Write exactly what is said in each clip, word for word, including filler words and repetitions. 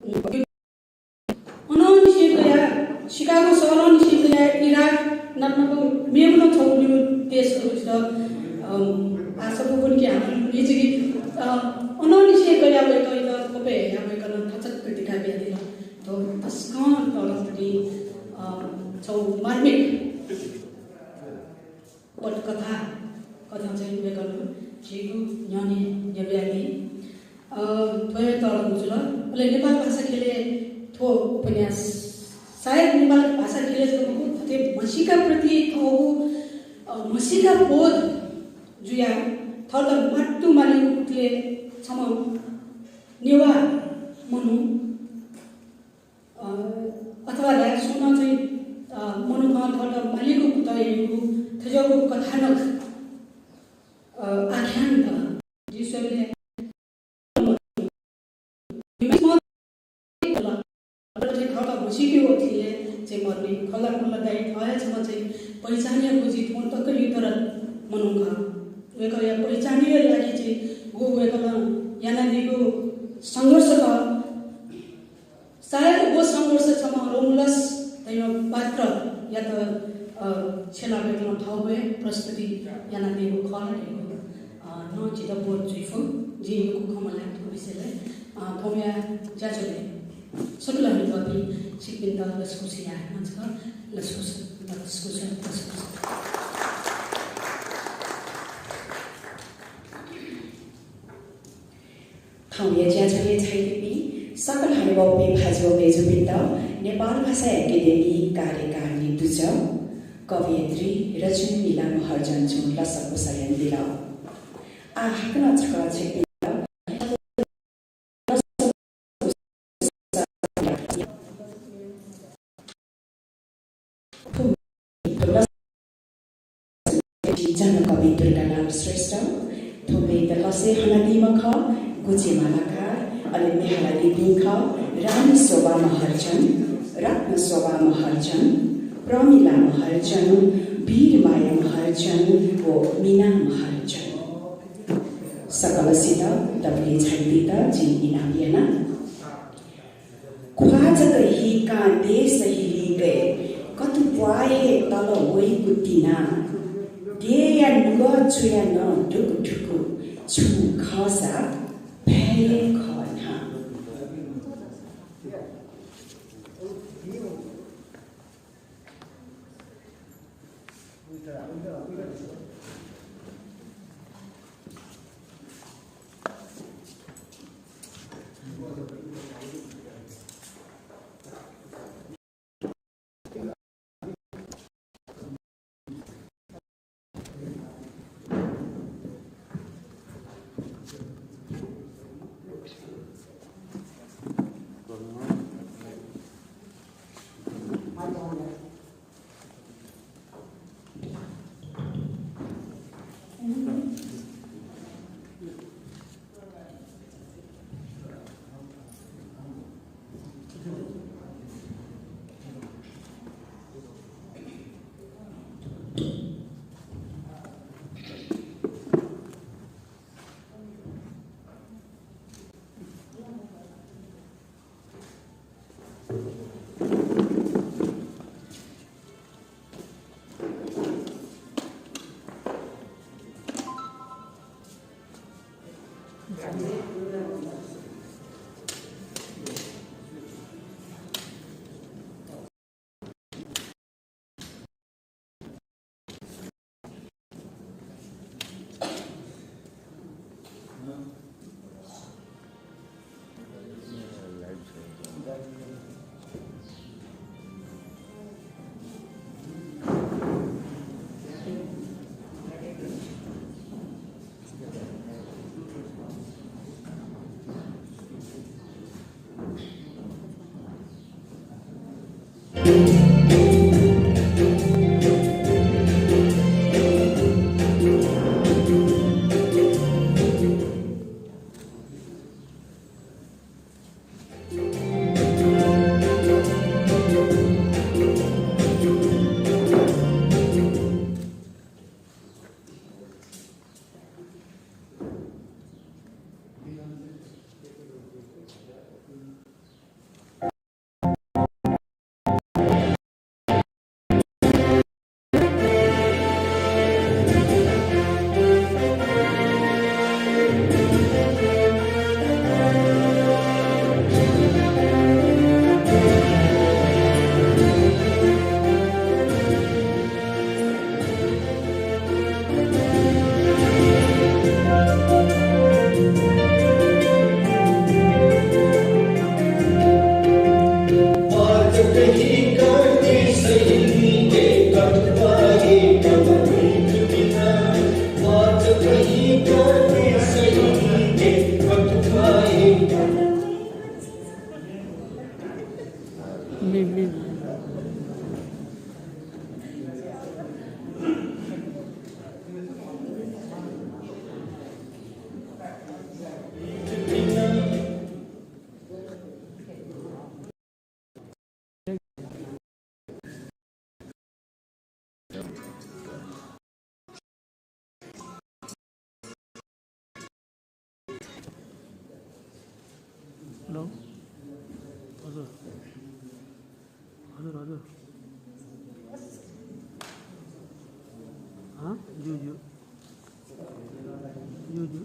अनंनिसें कयाः, शिकागो शहरंनिसें कयाः इराक नापनाप मेगु नं छगू मेगु देशहरू जितः, अम, आशा बुबुन कि हानं निजगी, अ, अनंनिसें कयाः वय्कःयात क्वपय् हयाः वय्कलं थचक्क दिका बियादिल। थ्व तसकं तःधंगु, अ, छगू मार्मिक पटकथा, कथं चाहिँ वय्कलं झीगु न्ह्यःने न्ह्यब्वयादी। अ, थ्व हे तःधंगु जुल। अले नेपाल भाषा ख्यलय् थ्व उपन्यास सायद नेपाल भाषा ख्यलय् जक मखु, थथे म्हसीका प्रति थःगु, अ, म्हसीका बोध जुयाः थःत मात्तु मालीगु कुतले छम्ह नेवाः मनू अ, अथवा धाये सुं नं चाहिँ, अ, मनूखं थःत मालीगु कुतः याइगु थज्याःगु कथानक, अ, आख्यान त जिं स्वयेबलय् थःत म्हसीके वःथिले चाहिँ मरुनि। खल्ला खुल्ला दाइ थः हे छम्ह चाहिँ पहिचानया खोजी थौं तक युद्धरत मनू खः। वय्कःया पहिचानया लागि चाहिँ व वय्कलं यानादीगु संघर्ष खः। सायद व संघर्ष छम्ह रोमुलस धइम्ह पात्रयात, अ, छ्यला वय्कलं थःगु हे प्रस्तुति यानादीगु खः ला धइगु, अ, नं झीत बोध जुइ फु। जिं यक्व खँ मल्हाये फु विषयलय्, अ, थौंया ज्याझ्वलय् सकल हनेबहःपिं छिकपिन्त लसकुस याये मास्ति। लसकुस, लसकुस, लसकुस। थौंया ज्याझ्वलय् झायादीपिं सकल हनेबहःपिं भाजु व मय्जुपिन्त नेपाल भाषा एकेडेमी कार्यकारिणी दुजः कवयित्री रजनीमिला महर्जनजुं लसकुस यानादिल। आः हाकनं छकः छिकपिन्त जनकवि दुर्गालाल श्रेष्ठ, थुम्हय्त लसय् हनादीम्ह खः गुचे मालाकार, अले म्ये हालादीपिं खः रानी शोभा महर्जन, रत्न शोभा महर्जन, प्रमिला महर्जन, वीरमाया महर्जन व मिना महर्जन। सकलसित दबुलिइ झायादीत जिं इनाप याना। ख्वाः जक हीकां देश हिलिगय् कतुप्वाः हे तल वइगु तिनाः देय्‌या नुगः चुयाः नं धुकुधुकु छुं खःसा भ्याये खः न्हां। हेलो, हजुर, हजुर, हजुर। हाँ, ज्यू, ज्यू। ज्यू, ज्यू।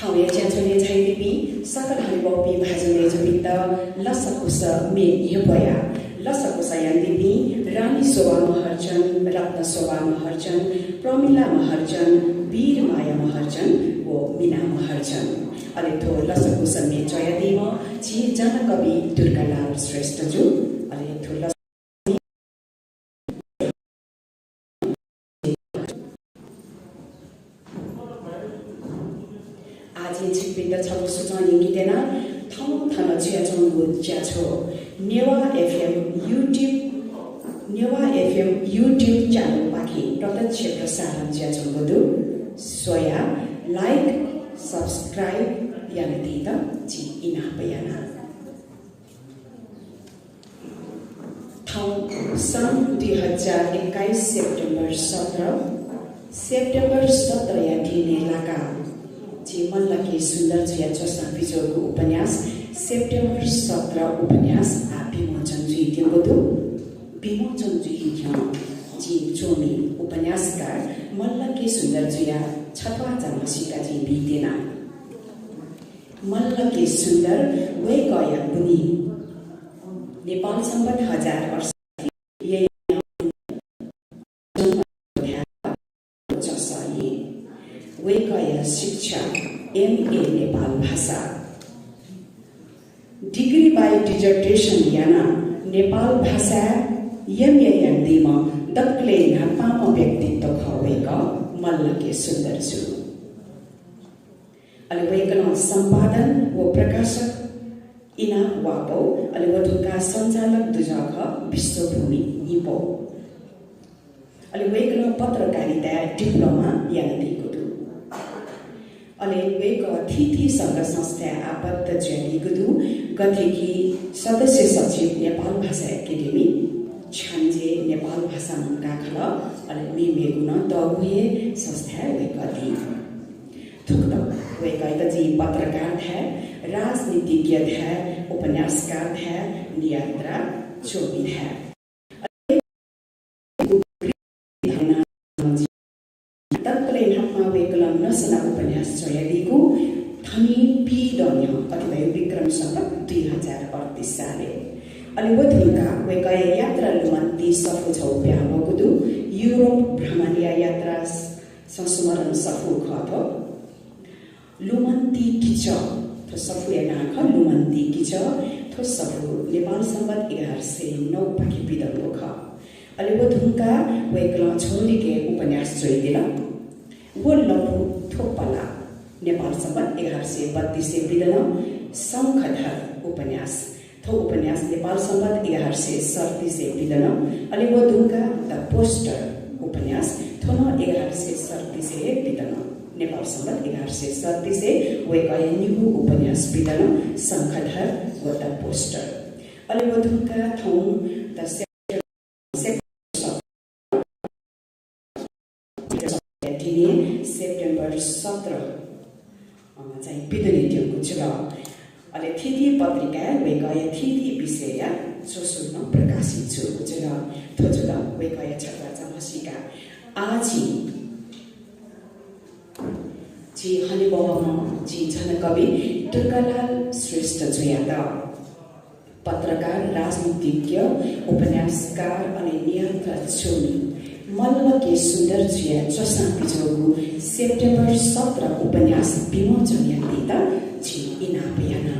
थौंया च्याचुलिइ झायादीपिं सकल हनेबहःपिं भाजु मय्जुपिन्त लसकुस म्ये न्ह्यब्वया। लसकुस यानादीपिं रानी शोभा महर्जन, रत्न शोभा महर्जन, प्रमिला महर्जन, वीर माया महर्जन व मिना महर्जन। अले थ्व लसकुस म्ये च्वयादीम्ह झी जनकवि दुर्गालाल श्रेष्ठजु। अले थ्व लस आः जिं छिकपिन्त छगू सुचं यंके त्यना। थौं थन जुयाच्वंगु च्याछ्वः Newah FM YouTube, Newah FM YouTube च्यानलपाखें प्रत्यक्ष प्रसारण जुयाच्वंगु दु। स्वयाः like, subscribe यानादीत जिं इनाप याना। थौं सन् दुई हजार एक्काइस सेप्टेम्बर सत्र, सेप्टेम्बर सत्रया दिनय् लाकाः झी मल्ल के सुन्दरजुया च्वसां पिज्वःगु उपन्यास सेप्टेम्बर सत्र उपन्यास आः विमोचन जुइत्यंगु दु। विमोचन जुइन्ह्यः जिं च्वमि उपन्यासकार मल्ल के सुन्दरजुया छत्वाःचा म्हसीका जिं बीत्यना। मल्ल के सुन्दर वय्कःया बुँइ नेपाल संवत् हजार अठसट्ठी यया चस यं। वय्कःया शिक्षा एमए नेपाल भाषा। Degree by dissertation यानाः नेपाल भाषाय् एमए यानादीम्ह दकलय् न्हापांम्ह व्यक्तित्व खः वय्कः मल्ल के सुन्दरजु। अले वय्कलं सम्पादन व प्रकाशक इनाप वाःपौ, अले व धुंकाः सञ्चालक दुजः खः विश्वभूमि न्हिपौ। अले वय्कलं पत्रकारिताय् diploma यानादीगु दु। अले वय्कः थीथी संघ संस्थाय् आबद्ध जुयादीगु दु, गथे कि सदस्य सचिव नेपाल भाषा एकेडेमी, छ्याञ्जे नेपाल भाषा मंकाः खलः, अले मेमेगु नं तःगु हे संस्थाय् वय्कः दी। थुकथं वय्कःयात जिं पत्रकार धाये, राजनीतिज्ञ धाये, उपन्यासकार धाये, नियात्रा, च्वमि धाये। दकलय् न्हापां वय्कलं नसना उपन्यास च्वयादीगु थनिं पीदँ न्ह्यः, अथे धइगु विक्रम संवत् दुई हजार अड्तीस सालय्। अले व धुंकाः वय्कःया यात्रा लुमन्ति सफू छगू पिहां वःगु दु। युरोप भ्रमणया यात्रा संस्मरण सफू खः थ्व। लुमन्ति किचः, थ्व सफूया नां खः लुमन्ति किचः। थ्व सफू नेपाल संवत् एघार सय नौ पाखे पिदंगु खः। अले व धुंकाः वय्कलं झोलिके उपन्यास च्वयादिल। व लँपु थ्व पला नेपाल संवत् एघार सय बत्तीसय् पिदन शंखधर उपन्यास। थ्व उपन्यास नेपाल संवत् एघार सय सैँतिसय् पिदन। अले व धुंकाः The Poster उपन्यास, थ्व नं एघार सय सैँतिसय् हे पिदन। नेपाल संवत् एघार सय सैँतिसय् वय्कःया निगू उपन्यास पिदन, शंखधर व The Poster। अले व धुंकाः थौं The दिने सेप्टेम्बर सत्र, अ, चाहिँ पिदनेत्यंगु जुल। अले थीथी पत्रिकाय् वय्कःया थीथी विषयया च्वसु नं प्रकाशित जूगु जुल। थ्व जुल वय्कःया छत्वाःचा म्हसीका। आः झी, झी हनेबहःम्ह झी जनकवि दुर्गालाल श्रेष्ठजुयात पत्रकार, राजनीतिज्ञ, उपन्यासकार अले नियात्रा च्वमि मल्ल के सुन्दरजुया च्वसां पिज्वःगु सेप्टेम्बर सत्र उपन्यास विमोचन यानादीत झी इनाप याना।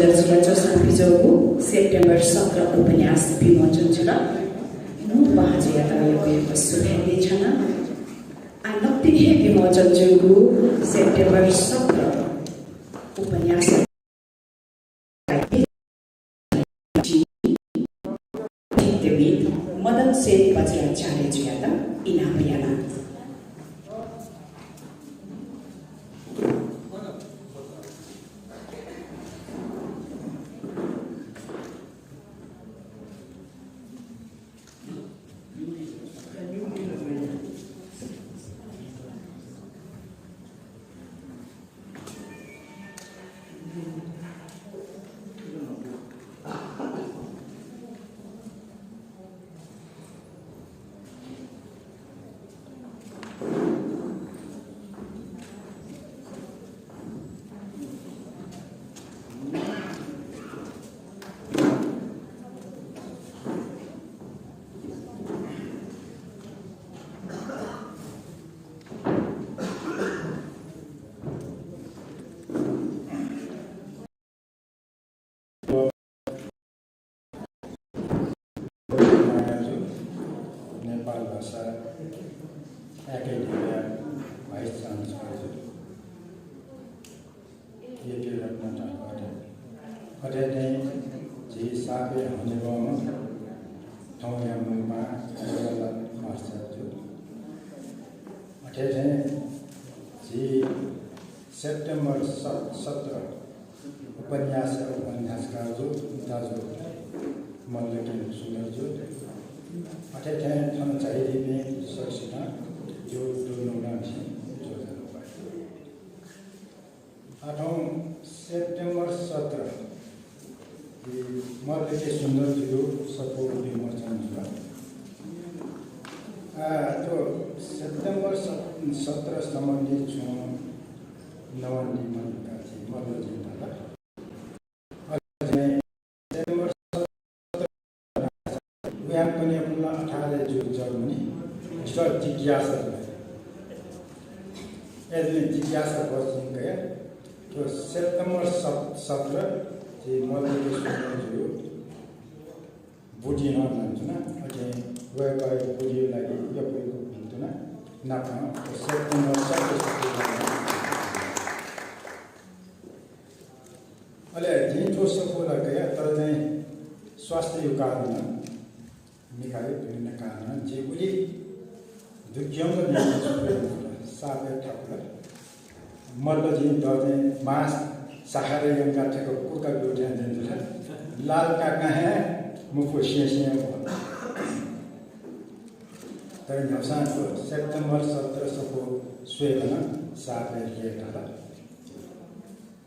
जुया च्वसां बिज्याःगु सेप्टेम्बर सत्र उपन्यास विमोचन जुल। मू पाहांजुयात यक्व यक्व सुभाय् देछाना। आः नकतिनि हे विमोचन जूगु सेप्टेम्बर सत्र उपन्यास मदन सेन वज्राचार्य जुयात इनाप याना। नेपाल भाषा एकेडेमीया भाइस चान्सलर जु। यति रत्न थापा। अथे थें झी सापय् हनेबहःम्ह थौंया मू पाहां अजय मास्टर जु। अथे थें झी सेप्टेम्बर स-, सत्र उपन्यास, उपन्यासकार जु, दाजु मल्ल के सुन्दर जु। अथे थें थन झायादीपिं सकसितं ज्वजलपा। आः थौं सेप्टेम्बर सत्र, मल्ल के सुन्दर जुया सफू विमोचन जुल। आः थ्व सेप्टेम्बर सत्र सम्बन्धी छुं न्ववानादी मखु धकाः झी मल्लजुं धाल। अले सेप्टेम्बर सत्र, वयां कन्हय् पुलां अठार जूगु जूगुलिं जितः जिज्ञासा जुल। अय्‌जूगुलिं जिज्ञासा बस जिं कया, थ्व सेप्टेम्बर सत्र झी मल्ल के सुन्दर जुया बुदिं नं न्वनाच्वना। अथे वय्‌कःया बुदिया लागि यक्व यक्व भिंतुना नापं सेप्टेम्बर सत्र सत्र। अले जिं थ्व सफू ला कया, तर चाहिँ स्वास्थ्यया कारणं, मिखाया विभिन्न कारणं जि उलि दुग्यंक न्यंक छुं सापय् थाकुल। मल्लजुं दँय् चाहिँ मांस साहारा यंकाः थ्यंक कुर्का ब्यू थें जुल। लाल काकां हे मफु स्यं स्यं वल। तर न्ह्याःसां थ्व सेप्टेम्बर सत्र सफू स्वयेबलय् सापय् लय्ताल।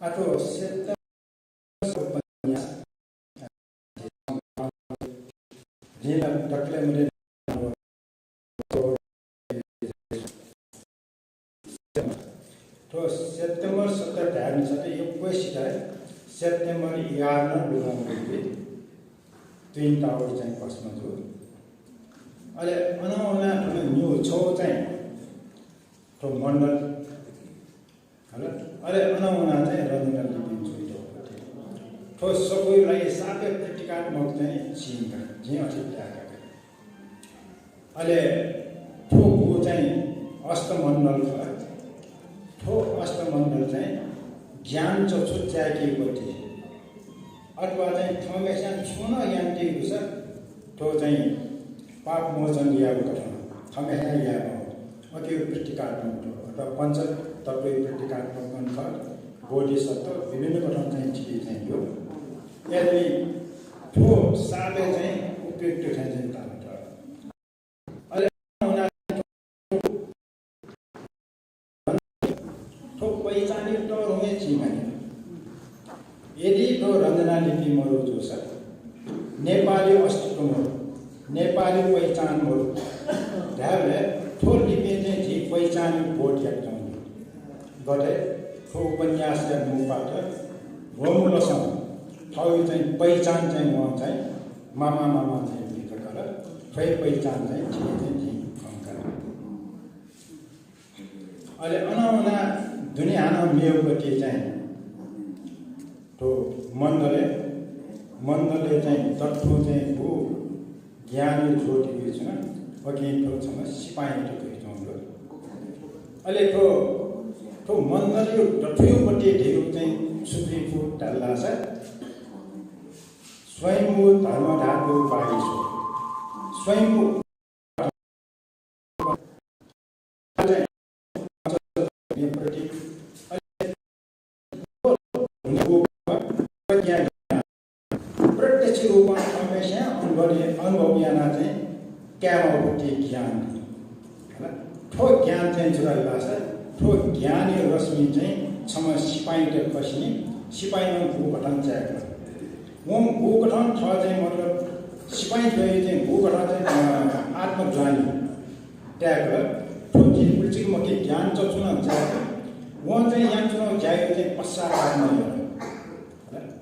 आः थ्व सेप्टेम्बर उपन्यास जिं ला दकलय् मते। थ्व सेप्टेम्बर सत्र धायेमाःसा त यक्वसित सेप्टेम्बर एघार नं लुमंगु जुइ। Twin Tower चाहिँ भस्म जू। अले अनं वनाः थन न्यू छगू चाहिँ थ्व मण्डल हल। अले अनं वनाः चाहिँ रञ्जना लिपिं जुइ। थ्व सफूया लागि सापय् प्रतीकात्मक चाहिँ चिन्ह का, जिं अथे ताय्‌का। अले थ्व गु चाहिँ अष्टमण्डल खः। थ्व अष्टमण्डल चाहिँ ज्ञान चक्षु चाय्‌केगु पति। अथवा चाहिँ थःम्हेस्यां छुं नं यानातयागु दुसा थ्व चाहिँ पाप मोचन यायेगु कथं थःम्हेस्यां यायेमाः। अथे प्रतीकात्मक थ्व, अथवा पञ्चतत्त्वया प्रतीकात्मक ग्रन्थ, बोधिसत्त्व विभिन्न कथं चाहिँ थुकी चाहिँ दु। अय्‌जूगुलिं थ्व सापय् चाहिँ उपयुक्त थें चाहिँ ताल। अले थ्व पहिचानया तःधंगु चिं मानि। यदि थ्व रञ्जना लिपि मरु जूसा नेपालया अस्तित्व मरु, नेपालया पहिचान मरु धायेबलय् थ्व लिपिं चाहिँ झी पहिचानया बोध याकेत्यंगु। गथे थ्व उपन्यासया मू पात्र रोमुलसं थःगु चाहिँ पहिचान चाहिँ वं चाहिँ मामा मामा चाहिँ बिकल। थ्व हे पहिचान चाहिँ झीके चाहिँ जिं खंका। अले अनं वनाः दुने हानं मेगु पति चाहिँ थ्व मण्डलय्, मण्डलय् चाहिँ दथुइ चाहिँ गु ज्ञानया ज्योति वइच्वन, अकिं थ्व छम्ह सिपाइँयात कयाच्वंगु दु। अले थ्व, थ्व मण्डलया दथुइ पट्टि धइगु चाहिँ छु जुइ फु धाल धाःसा, स्वयम्भू धर्मधातु वागीश्वर। स्वयम्भू प्रत्यक्ष रूपमा हमेशा अनुभव, अनुभव याना चाहिँ कायेमाःगु ज्ञान। थ्व ज्ञान चाहिँ छु धाल धाःसा, थ्व ज्ञानया रश्मि चाहिँ छम्ह सिपाइँयात खंसिं सिपाइँनं गुकथं चाय्‌कल। वं गुकथं थः चाहिँ मतलब सिपाइँ थ्वया चाहिँ गुकथं चाहिँ, अ, आत्मज्वानी ताय्‌कल। थ्व जिं उलिचिक मखु ज्ञान चक्षुं नं चाय्‌कल। वं चाहिँ यानाच्वनागु ज्याया चाहिँ पश्चाताप नं यात।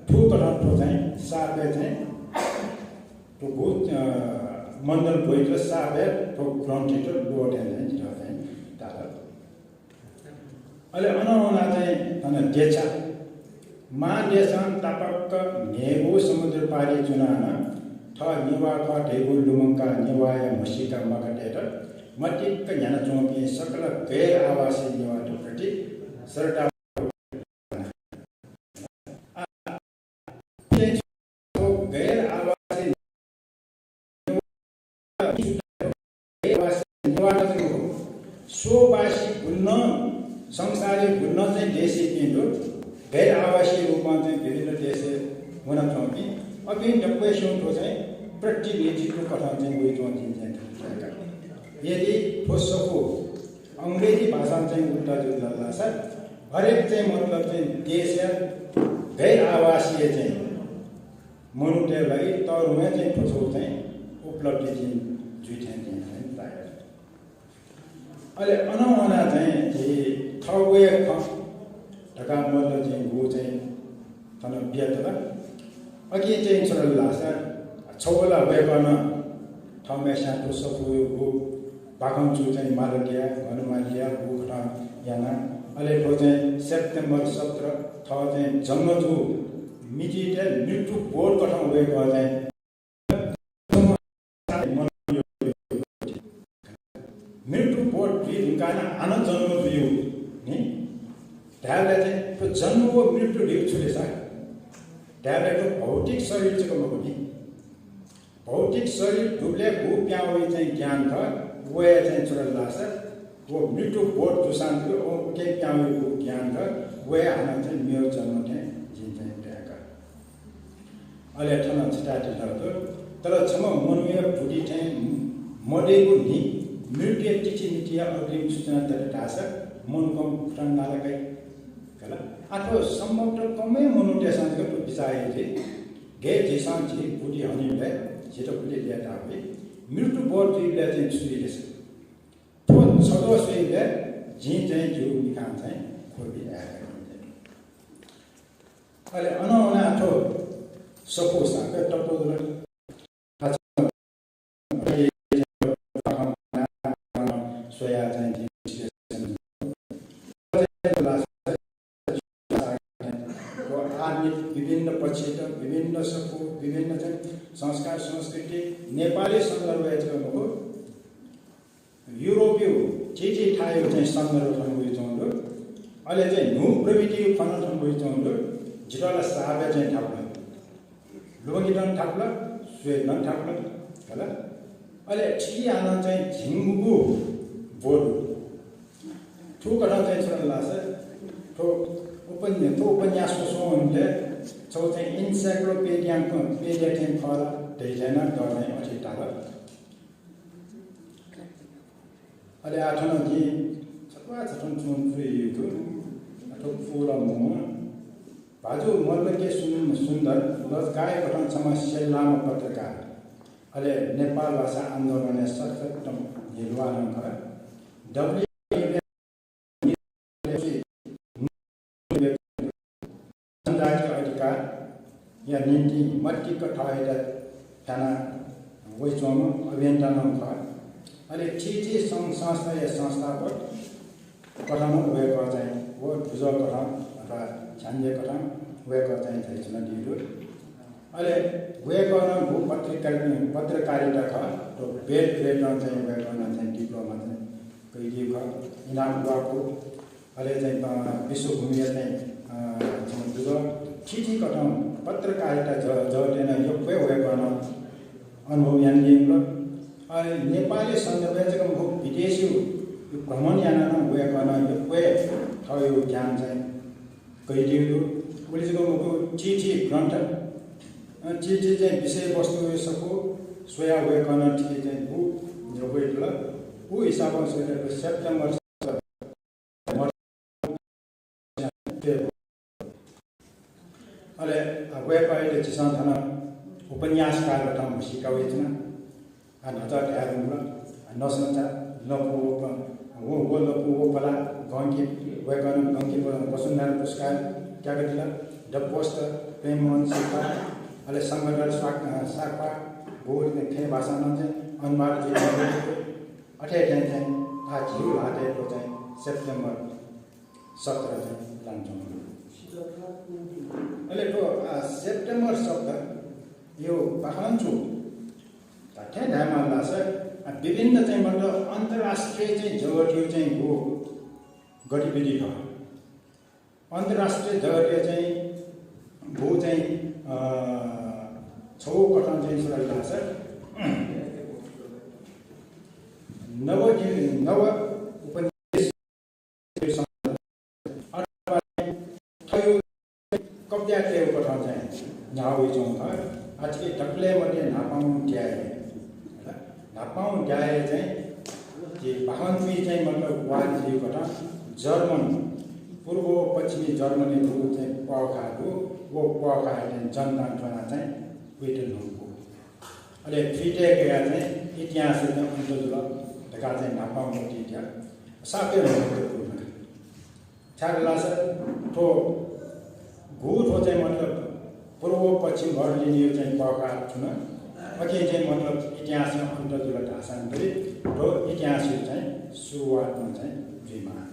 थुकथं थ्व चाहिँ सापय् चाहिँ थ्व गु, अ, मण्डल ब्वइत सापय् थ्व ग्रन्थयात ल्वःतय् चाहिँ जितः चाहिँ ताल। अले अनं वनाः चाहिँ थन देछाः। महादेशं तापाक्क न्हय्‌गू समुद्र पारि च्वनाः नं थः नेवाः खः धइगु लुमंकाः नेवाःया म्हसीका मखुतय्‌त मतिक्क न्ह्यानाच्वंपिं सकल गैर आवासी नेवाःत प्रति श्रद्धा गैर आवासी, गैर आवासी नेवाः जक मखु, स्ववासी गुलिं नं, संसारया गुलिं नं चाहिँ देशय् पिं दु, गैर आवासी रूपं चाहिँ विभिन्न देशय् वनाच्वंपिं, अपिं दक्वसिनं थ्व चाहिँ प्रतिनिधित्व कथं चाहिँ वइच्वं जिं चाहिँ थुइका। यदि थ्व सफू अंग्रेजी भाषां चाहिँ उल्टा जुल धाःसा, हरेक चाहिँ मतलब चाहिँ देशया गैर आवासीय चाहिँ मनूतय् लागि तःधंगु चाहिँ थ्व चाहिँ उपलब्धि चाहिँ जुइ थें चाहिँ प्रायः। अले अनं वनाः चाहिँ झी थःगु हे खँ धकाः मतलब चाहिँ गु चाहिँ थन बियातल। अकिं चाहिँ छु धाल धाःसा, छगू ला वय्‌कलं थःम्हस्यां थ्व सफूयागु बाखंचु चाहिँ माला दिया, हनुमान दिया, गुकथं याना। अले थ्व चाहिँ सेप्टेम्बर सत्र थः चाहिँ जन्म जू मितित मृत्यु बोध कथं वय्‌कः चाहिँ मृत्यु बोध जुइ धुंकाः नं हानं जन्म जुइगु नि। धायेबलय् चाहिँ थ्व जन्म व मृत्यु धइगु छु ले सा? धायेबलय् थ्व भौतिक शरीर जक मखु नि। भौतिक शरीर दुबलय् गु पिहां वइ चाहिँ ज्ञान खः, व हे चाहिँ छु धाल धाःसा, व मृत्यु बोध जूसां जक व उके पिहां वइ गु ज्ञान खः, व हे हानं चाहिँ मेगु जन्म थें जिं चाहिँ ताय्‌का। अले थन छता तिलक दु। तर छम्ह मनूया बुद्धि थें मदइगु नि, मृत्युया तिथि मितिया अग्रिम सूचना दत धाःसा मनूकं कुथं नालाकाइ। खला? आः थ्व सम्भवतः कम हे मनूतय्‌सं जक थ्व बिचाः याइ जुइ। गय् झीसं झी बुद्धि हनीबलय् झीत गुलि लय्‌ताः वइ। मृत्यु बोध जुइबलय् चाहिँ छु जुइ ले सा? थ्व छगू स्वइबलय् जिं चाहिँ जिगु मिखां चाहिँ ख्वबि धायेका। अले अनं वनाः थ्व सफू सापय् तप्वः जुल। स्वयाः चाहिँ जिं विश्लेषण व आधुनिक विभिन्न पक्षत, विभिन्न सफू, विभिन्न चाहिँ संस्कार, संस्कृति, नेपाली सन्दर्भय् जक मखु, युरोपया थीथी थाय्‌या चाहिँ सन्दर्भ थन वइच्वंगु दु। अले चाहिँ न्हू प्रविधिया खँ थन वइच्वंगु दु। जितः ला सापय् चाहिँ थाकुल। लुमंकेत नं थाकुल, स्वयेत नं थाकुल, खला? अले थुकी हानं चाहिँ झिंगुगु बोध। थुकथं चाहिँ छु धाल धाःसा, थ्व उपन्या-, थ्व उपन्यास स्वस्वंगु हुन्ते छगू चाहिँ encyclopedia, पेडिया थें खः ला धइथें नं दँ चाहिँ अथे ताल। अले आः थन जिं छत्वाः छथुं च्वंगु च्वय् यू दु। अथवा पूरा मुं भाजु मल्ल के सुन-, सुन्दर लजगाःया कथं छम्ह सेल्लाम्ह पत्रकार। अले नेपाल भाषा आन्दोलनया सशक्त न्हिलुवालं खः। डब्ल्यू जनजातीय अधिकारया निंतिं मतिक थःत फ्याना वइच्वंम्ह अभियन्ता नं खः। अले थीथी सं-, संस्थाया संस्थापक कथं वय्कः चाहिँ व दुजः कथं अथवा झ्यान्दे कथं वय्कः चाहिँ झायाच्वनादीगु दु। अले वय्कलं गु पत्रिका, पत्रकारिता खः, थ्व बेलग्रेडं चाहिँ वय्कलं चाहिँ diploma चाहिँ कयादीगु खः, इनाप ग्वाकू। अले चाहिँ, अ, विश्वभूमिया चाहिँ, अ, छम्ह दुजः। थीथी कथं पत्रकारिता ज-, जगतय् नं यक्व हे वय्कलं अनुभव यानादीगु दु। अ, नेपालया सन्दर्भय् जक मखु, विदेशय् भ्रमण यानाः नं वय्कलं यक्व हे थःगु ज्ञान चाहिँ कयादीगु दु। उलि जक मखु, थीथी ग्रन्थ, अ, थीथी चाहिँ विषयवस्तु सफू स्वयाः वय्कलं थीथी चाहिँ बु न्ह्यब्वयादिल। उ हिसाबं स्वयाः सेप्टेम्बर अले वय्कःयात झीसं थन उपन्यासकार कथं म्हसीका वयाच्वना। आ, न्हाचः धाये धुंकल, आ, नसंचा, लँपु व प-, व, व लँपु व पला, गंकी, वय्कलं गंकी व-, वसुन्धरा पुरस्कार त्याकादिल, The Post, प्रेममोहन सिक्का, अले शंखधर साक-, अ, साक्पा, गु थें भाषां नं चाहिँ अनुवाद जुइधुंकल। अथे थें चाहिँ आ झीगु ल्हातय् थ्व चाहिँ सेप्टेम्बर सत्र चाहिँ लानाच्वंगु। अले थ्व, आ, सेप्टेम्बर सत्रया बाखं छु धात्थें धायेमाल धाःसा, आ, विभिन्न चाहिँ मतलब अन्तर्राष्ट्रिय चाहिँ जगतया चाहिँ गु गतिविधि खः। अन्तर्राष्ट्रिय जगतया चाहिँ गु चाहिँ, अ, छगू कथं चाहिँ छु धाःसा, नव, नव उपनिवेश अथवा थःगु कब्जा तयेगु कथं चाहिँ न्ह्याः वयाच्वंगु खः। आः थुकी दकलय् मध्ये न्हापांगु द्यःया, न्हापांगु द्यःया चाहिँ झी बाखंपिं चाहिँ मतलब वाद जुइगु कथं जर्मन, पूर्व व पश्चिमी जर्मनीया चाहिँ पःखाः दु, व पःखाःया चाहिँ जनतां थ्वनाः चाहिँ वइत न्हूगु। अले थुइत कयाः चाहिँ इतिहासया चाहिँ अन्त जुल धकाः चाहिँ न्हापांगु द्यः साप हे महत्त्वपूर्ण। छाय्धाःसा थ्व गु थ्व चाहिँ मतलब पूर्व पश्चिम बर्लिनया चाहिँ पःखाः थुन। अकिं चाहिँ मतलब इतिहासया अन्त जुल धाःसां दइ, थ्व इतिहासया चाहिँ सुरुवात नं चाहिँ जुइमाः।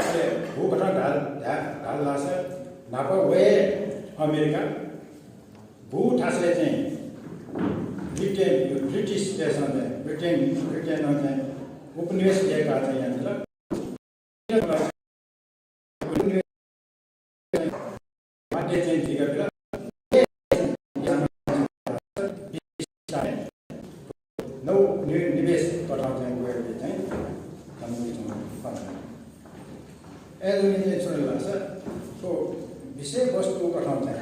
अले गु कथं धाल, धाल, धाल धाःसा न्हापा वये अमेरिका गु थासय् चाहिँ ब्रिटेन, ब्रिटिश देशं चाहिँ, ब्रिटेन, ब्रिटेनं चाहिँ उपनिवेश दय्काः चाहिँ यानादिल। उपनिवेश चाहिँ जुइकाबिल। नव नि-, निवेश कथं चाहिँ वयेबलय् चाहिँ कम्युनिस्ट अय्जूगुलिं चाहिँ छु धाःसा थ्व विषयवस्तु कथं चाहिँ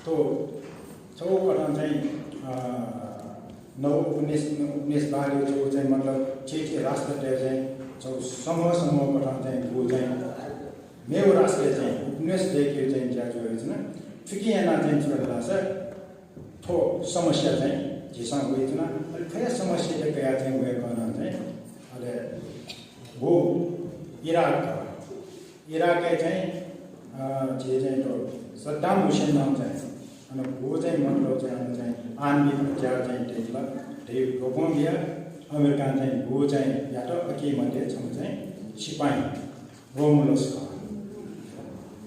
थ्व छगू कथं चाहिँ, अ, नव उपनिवेश, उपनिवेशवादया छगू चाहिँ मतलब थीथी राष्ट्रतय् चाहिँ छगू समूह समूह कथं चाहिँ गु चाहिँ मेगु राष्ट्रय् चाहिँ उपनिवेश दय्केगु चाहिँ ज्या जुयाच्वन। थुकिं यानाः चाहिँ छु धाःसा थ्व समस्या चाहिँ झीसं वयाच्वना। अले थ्व समस्यायात कयाः चाहिँ वय्कलं चाहिँ अले गु इराक, इराकय् चाहिँ, अ, झी चाहिँ थ्व सद्दाम हुसेनं चाहिँ अन गु चाहिँ मतलब चाहिँ अन चाहिँ आणविक हतियार चाहिँ दय्कल, धयागु रोपं बियाः अमेरिकां चाहिँ गु चाहिँ यात, अकिं मध्ये छम्ह चाहिँ सिपाइँ रोमुलस खः।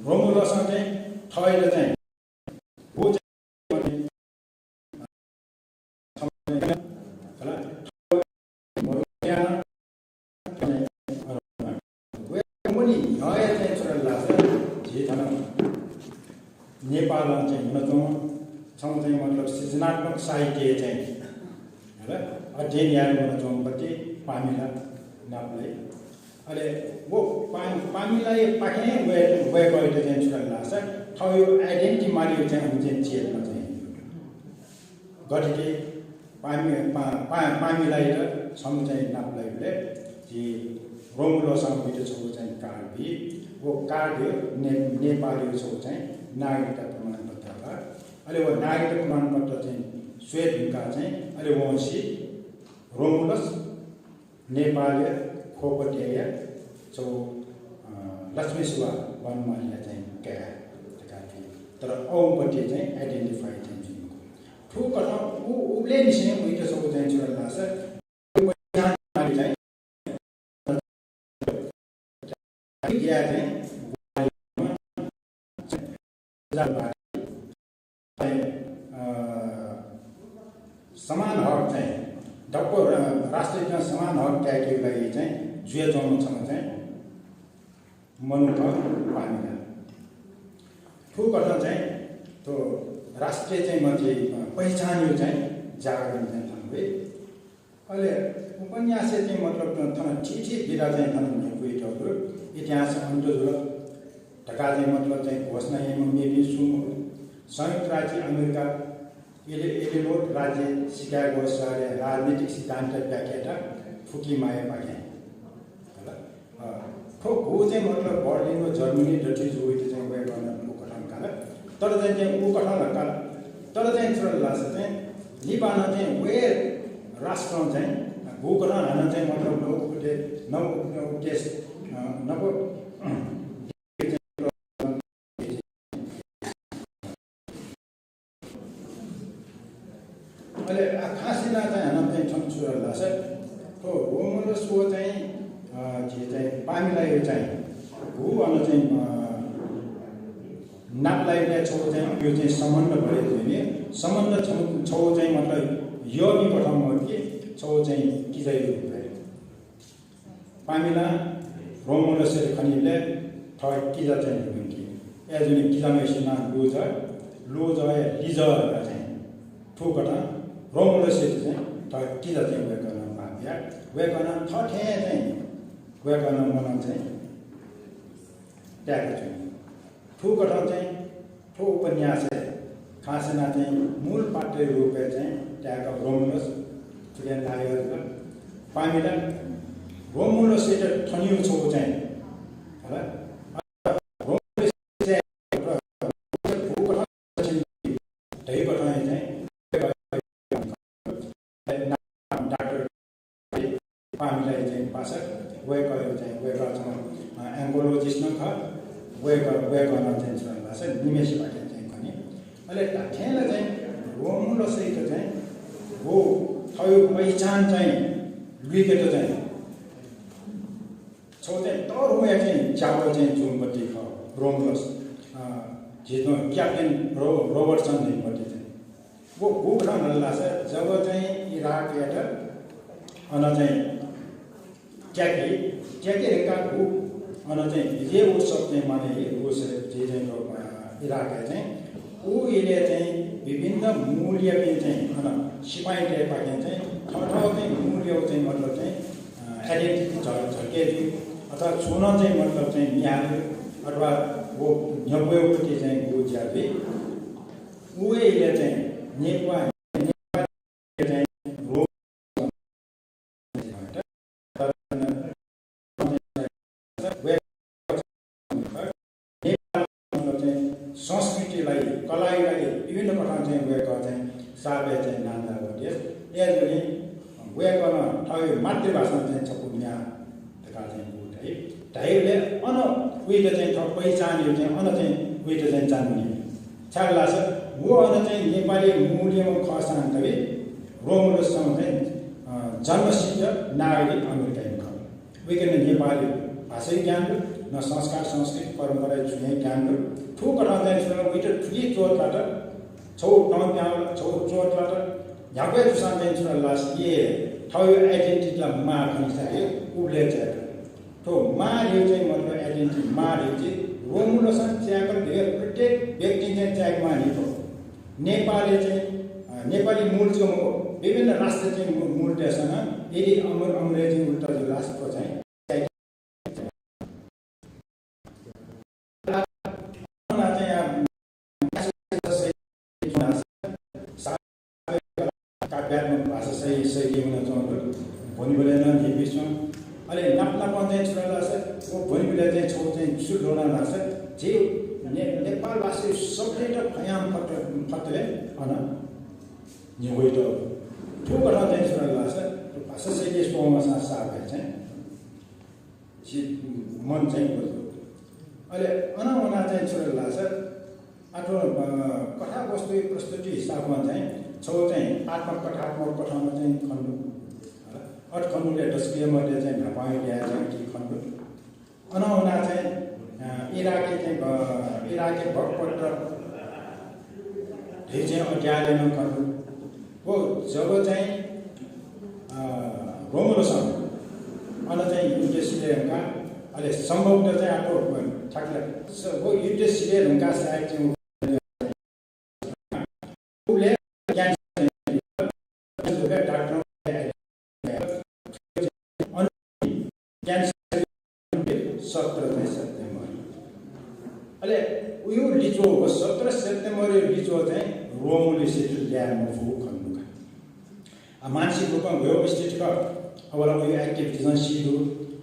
रोमुलसं चाहिँ थःत चाहिँ गु चाहिँ वय्कःपिनि न्ह्यःया चाहिँ छु धाःसा झी थन नेपालं चाहिँ हुन च्वं, छम्ह चाहिँ मतलब सृजनात्मक साहित्य चाहिँ, हला, अध्ययन याये वनाच्वंम्ह पामिला नापलाइ। अले व पा-, पामिलाया पाखें वय्-, वय्कःयात चाहिँ छु धाःसा थःगु identity मालीगु चाहिँ अन चाहिँ चेतना चाहिँ। गथेकि पामि-, पा-, पा-, पामिलायात छम्ह चाहिँ नापलाइबलय् झी रोमुलसं वइत छगू चाहिँ card बी। व card ने-, नेपालया छगू चाहिँ नागरिकता प्रमाणपत्र खः। अले व नागरिकता प्रमाणपत्र चाहिँ स्वये धुंकाः चाहिँ अले वंसि रोमुलस नेपालया ख्वपट्याया छगू, अ, लक्ष्मी सुब्बा वनमालया चाहिँ काय् धकाः थी। तर अउपट्या चाहिँ identify चाहिँ जुइ मखु। थुकथं उ, उबलय् निसें वइत छगू चाहिँ छु धाःसा चाहिँ ग्याये चाहिँ ग्वाहालि यानाः चाहिँ, अ, समान हक चाहिँ दक्व र-, राष्ट्रियतां समान हक कायेकेगु लागि चाहिँ जुया च्वंम्ह छम्ह चाहिँ मनू खः पामिला। थुकथं चाहिँ थ्व राष्ट्रिय चाहिँ मचे पहिचानया चाहिँ जागरण चाहिँ थन वइ। अले उपन्यासय् चाहिँ मतलब थन थीथी विधा चाहिँ थन न्ह्यब्वयातःगु दु। इतिहास अन्त जुल धकाः चाहिँ मतलब चाहिँ घोषणा याइम्ह मेपिं सुं मखु। संयुक्त राज्य अमेरिका एलि-, एलिनोर राज्य सिकागो शहरया राजनीतिक सिद्धान्त व्याख्याता फुकुयामायापाखें। अ, थ्व गु चाहिँ मतलब बर्लिन व जर्मनी दथुइ जूगु चाहिँ वय्कलं थ्व कथं काल। तर चाहिँ, चाहिँ उ कथं ला काल। तर चाहिँ छु धाःसा चाहिँ लिपा नं चाहिँ वय् राष्ट्रं चाहिँ गु कथं हानं चाहिँ मतलब नव उपदे-, नव उप-, उपदेश, अ, नव अले आ, खास यानाः चाहिँ हानं चाहिँ छन्त छु धाःसा, थ्व रोमुलस व चाहिँ, अ, झी चाहिँ पामिलाया चाहिँ गु अन चाहिँ, अ, नापलाइगु छगू चाहिँ यो चाहिँ सम्बन्ध भरे जुइने, सम्बन्ध छगू, छगू चाहिँ मतलब यःमि कथं मखु कि छगू चाहिँ किजाया रूपय्। पामिलां रोमुलसयात खनीबलय् थः किजा चाहिँ ल्यूयंकी। अय्‌जूगुलिं किजाम्हय्‌सिनं नां लूजः, लूजःया लिजः धकाः चाहिँ थुकथं रोमुलसयात चाहिँ थः किजा चाहिँ वय्‌कलं भाःपियाः वय्‌कलं थःथें चाहिँ वय्‌कलं मनं चाहिँ ताय्‌का च्वनी। थुकथं चाहिँ थ्व उपन्यासय् खास यानाः चाहिँ मूल पात्रया रूपय् चाहिँ ताय्‌क रोमुलस, जुलियन लायर, पामिला, रोमुलसयात थनियो छगू चाहिँ, हला, रोमुलस चाहिँ थुकथं चाहिँ धइकथं चाहिँ डाक्टर पामिलाया चाहिँ पासा, वय्‌कः चाहिँ, वय्‌कः चाहिँ, अ, anthropologist नं खः, वय्‌कः, वय्‌कलं चाहिँ छु धाःसा निम्हय्‌सिपाखें चाहिँ खनी। अले धात्थें ला चाहिँ रोमुलसयात चाहिँ व थःगु पहिचान चाहिँ लुइकेत चाहिँ छगू चाहिँ तःधंगु चाहिँ ज्यावः चाहिँ जूम्ह व्यक्ति खः रोमुलस। अ, झीत क्याप्टेन रो-, रोबर्टसन धइम्ह व्यक्ति चाहिँ व गुकथं धाल धाःसा जब चाहिँ इराकयात अन चाहिँ त्याकी, त्याकी धुंकाः व अन चाहिँ विजय उत्सव चाहिँ मानय् याइ, व चाहिँ, अ, इराकय् चाहिँ। उ इलय् चाहिँ विभिन्न मूलयापिं चाहिँ अन सिपाइँतय्‌पाखें चाहिँ थःथः चाहिँ मूलया चाहिँ मतलब चाहिँ, अ, identity झ-, झल्के जुइ अथवा छुं नं चाहिँ मतलब चाहिँ म्ये हाले अथवा व न्ह्यब्वयेगु चाहिँ व ज्या जुइ। उ हे इलय् चाहिँ नेपाः, नेपाः चाहिँ रोम नेपाल चाहिँ संस्कृतिलाई, कलालाई विभिन्न कथं चाहिँ वय्‌कः चाहिँ सापय् चाहिँ नांजाःगु देश। अय्‌जूगुलिं वय्‌कलं थःगु मातृभाषां चाहिँ छपु म्ये हाल धकाः चाहिँ व धाइ। धाइबलय् अन वइत चाहिँ थः पहिचानया चाहिँ अन चाहिँ वइत चाहिँ चान्हु नि। छाय्‌धाःसा व अन चाहिँ नेपाली मूलया खःसां धाइ रोमुलसं चाहिँ, अ, जन्मसिद्ध नागरिक अमेरिकाय् खः। वय्‌कलं नेपाली भाषाया ज्ञान दु, न संस्कार, संस्कृति, परम्पराया छुं हे ज्ञान दु। थुकथं चाहिँ छु वइत थुकी चोट लात, छगू तं प्याल, छगू चोट लात, न्ह्याक्व जूसां चाहिँ छु धाःसा थःगु identity ला माः खनीसा हे उबलय् चाय्‌क। थ्व माः धइगु चाहिँ मतलब identity माः धइगु चाहिँ रोमुलसं चाय्‌क धइगु प्रत्येक व्यक्तिं चाहिँ चाय्‌क माः नि थ्व। नेपालय् चाहिँ, अ, नेपाली मूल चाहिँ मखु, विभिन्न राष्ट्र चाहिँ मू-, मूल देशं यदि अमर-, अंग्रेजी उल्टा जुल धाःसा चाहिँ काव्यात्मक भाषा शै-, शैली वनाच्वंगु दु। ब्वनेबलय् नं न्ह्यइपुसे च्वं। अले नाप नापं चाहिँ छु धाःसा, व ब्वनेबलय् चाहिँ छगू चाहिँ छु ल्वना धाःसा, झी ने-, नेपाल भाषा शब्दयात फयां फत-, फतले अन न्ह्यब्वइत। थुकथं चाहिँ छु धाःसा, भाषा शैली स्वंगू सां साप हे चाहिँ झी मन चाहिँ बुझ्दु। अले अन वनाः चाहिँ छु धाःसा, आः थ्व, अ, कथावस्तुया प्रस्तुति हिसाबं चाहिँ छगू चाहिँ आत्मकथात्मक कथं नं चाहिँ खनेदु। अथे खनेदुबलय् दशकया मध्ये चाहिँ न्हापांया ल्याय् चाहिँ थुकी खनेदु। अन वनाः चाहिँ, अ, इराकया चाहिँ ब-, इराकया बकपत्र धइगु चाहिँ अध्यायय् नं खने दु। व जब चाहिँ, अ, रोमुलसं अन चाहिँ युद्ध सिधये धुंकाः, अले सम्भवतः चाहिँ आः ठ्याक्क स-, व युद्ध सिधये धुंकाः सायद चाहिँ व उबलय् क्यान्सर, डाक्टर क्यान्सर सत्र चाहिँ सेप्टेम्बर। अले उयो लिच्वः, व सत्र सेप्टेम्बर लिच्वः चाहिँ रोमुलु सित ल्याये मफु खने दु का। आ, मानसिक रूपं गयो स्थिति का, अब ला उयो activities नं सी दु,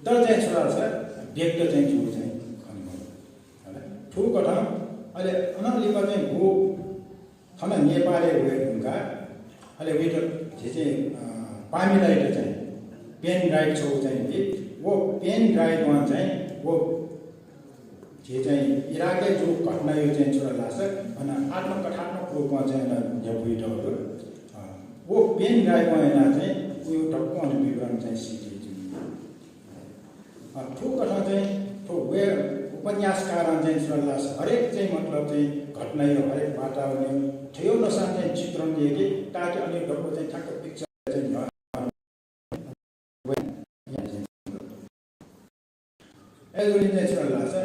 तर चाहिँ छु धाःसा व्यक्त चाहिँ जू चाहिँ खने दु। अले थुकथं, अले अनं लिपा चाहिँ गु थन नेपालय् वये धुंकाः, अले वइत झी चाहिँ, अ, पामिलाइत चाहिँ pen drive छगू चाहिँ दु। व pen drive-ं चाहिँ व झी चाहिँ इराकय् जूगु घटनाया चाहिँ छु धाःसा अन आत्मकथात्मक रूपं चाहिँ अन न्ह्यब्वइतःगु दु। अ, व pen drive-ं यानाः चाहिँ उयो दक्व अन विवरण चाहिँ सीके जुल। अ, थुकथं चाहिँ थ्व व उपन्यासकारं चाहिँ छु धाःसा हरेक चाहिँ मतलब चाहिँ घटनाया हरेक वातावरणया थ्व अनुसार चाहिँ चित्रण याके, ताकि अन दक्व चाहिँ ठ्याक्क picture चाहिँ न्ह्यः अय्‌जूगुलिं चाहिँ छु धाःसा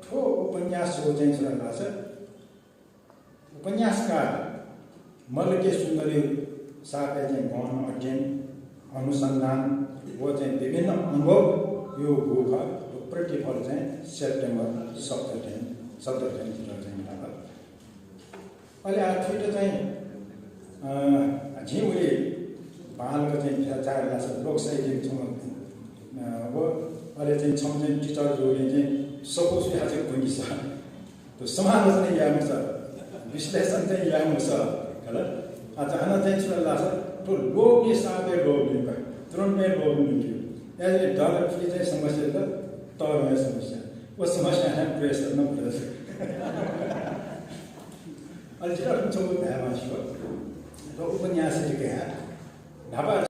थ्व उपन्यास चाहिँ छु धाःसा उपन्यासकार मल्ल के सुन्दरया साथय् चाहिँ गहन अध्ययन, अनुसन्धान व चाहिँ विभिन्न अनुभवया गु खः, प्रतिफल चाहिँ सेप्टेम्बर सत्र चाहिँ, सत्र चाहिँ भित्र चाहिँ मिला। अले आः थुइत चाहिँ, अ, झी उलि बांलाक चाहिँ भिराचार लासा लोक साहित्यय् छम्ह, अ, व अले चाहिँ छम्ह चाहिँ teacher जूगुलिं चाहिँ सफू सुयाः चाहिँ क्वंकिसा। त समालोचना यायेमाःसा, विश्लेषण चाहिँ यायेमाःसा, खला। अच्छा, हानं चाहिँ छु धाःसा, थ्व लोभया साथय् लोभ न्यंका, तुरुन्तय् लोभ न्यंकी। अय्‌जूगुलिं दल थुलि चाहिँ समस्या दु, तःधंगु समस्या। व समस्या हे pressure नं बढे। अले जितः थन छगू धायेमाःसा, थ्व उपन्यास लिखा न्हापा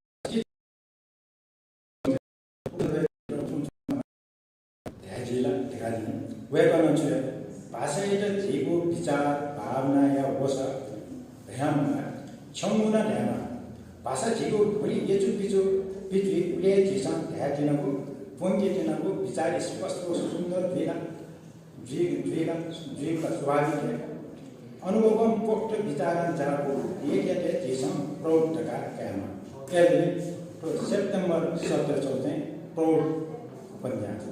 धाये जुइ ला धकाः जिं। वय्‌कलं छु यात? भाषायात झीगु विचार, भावनाया वसः धयाः मखु, छ्यंगु नं धायेमाः। भाषा झीगु भुलि यचुपिचु पिचुइ उलि हे झीसं धाये त्यनागु, प्वंके त्यनागु विचार स्पष्ट व सुन्दर जुइ ला जुइ, जुइ ला, जुइगु ला स्वाभाविक हे। अनुभवं पोख्त विचारं जाःगु लेखयात झीसं प्रौढ धकाः धायेमाः। अय्‌जूगुलिं थ्व सेप्टेम्बर सत्र छगू चाहिँ प्रौढ उपन्यास।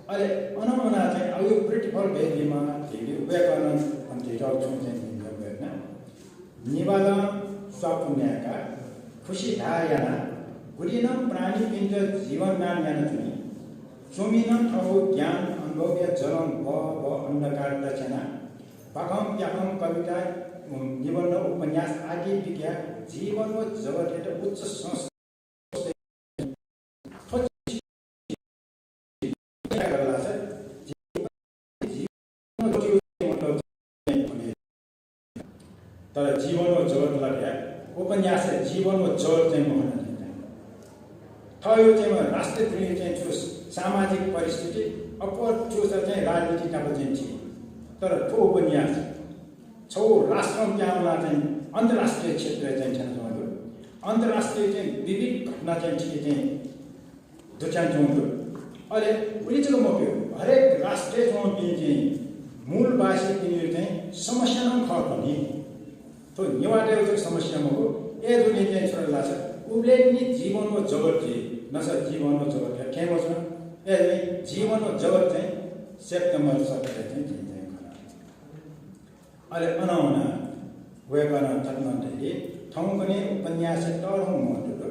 अले अन वनाः चाहिँ अयो प्रतिफल बी धइगु वय्‌कलं अन धयातःगु छुं चाहिँ भिंतुना वय्‌कलं निभालं स्वापू न्यायेकाः खुसि धाः यानाः गुलि नं प्राणीपिन्त जीवनदान यानाच्वनी। च्वमिनं थःगु ज्ञान अनुभवया जलं बहः बहः अन्धकार दछ्यानाः बाखं प्याखं कविता, निबन्ध, उपन्यास आदि बिज्याः जीवन व जगतयात उच्च संस्था तर जीवन व जगत ला धया, उपन्यासय् जीवन व जगत चाहिँ मखना। थःयो चाहिँ राष्ट्रिय दुनिया चाहिँ छु सामाजिक परिस्थिति, अप्वः छु चाहिँ राजनीति नाप चाहिँ छि। तर थ्व उपन्यास छगू राष्ट्रं प्याहां वनाः चाहिँ अन्तर्राष्ट्रिय क्षेत्रय् चाहिँ थ्यनाच्वंगु दु। अन्तर्राष्ट्रिय चाहिँ विविध घटना चाहिँ थुकी चाहिँ दुथ्यानाच्वंगु दु। अले उलि जक मखु, हरेक राष्ट्रय् च्वंपिं चाहिँ मूलवासीपिनिगु चाहिँ समस्या नं खः थ्व नि। थ्व नेवाःतय्‌गु जक समस्या मखु, अय्‌जूगुलिं चाहिँ छु धाःसा उबलय् नि जीवन व जगत जुइ, नसा जीवन व जगत हे थें मच्वन। अय्‌जूगुलिं जीवन व जगत चाहिँ सेप्टेम्बर सत्रय् चाहिँ जिं चाहिँ खना। अले अन वनाः वय्‌कलं थथे नं धाइ, थौंकन्हय् उपन्यासय् तःधंगु महत्व दु।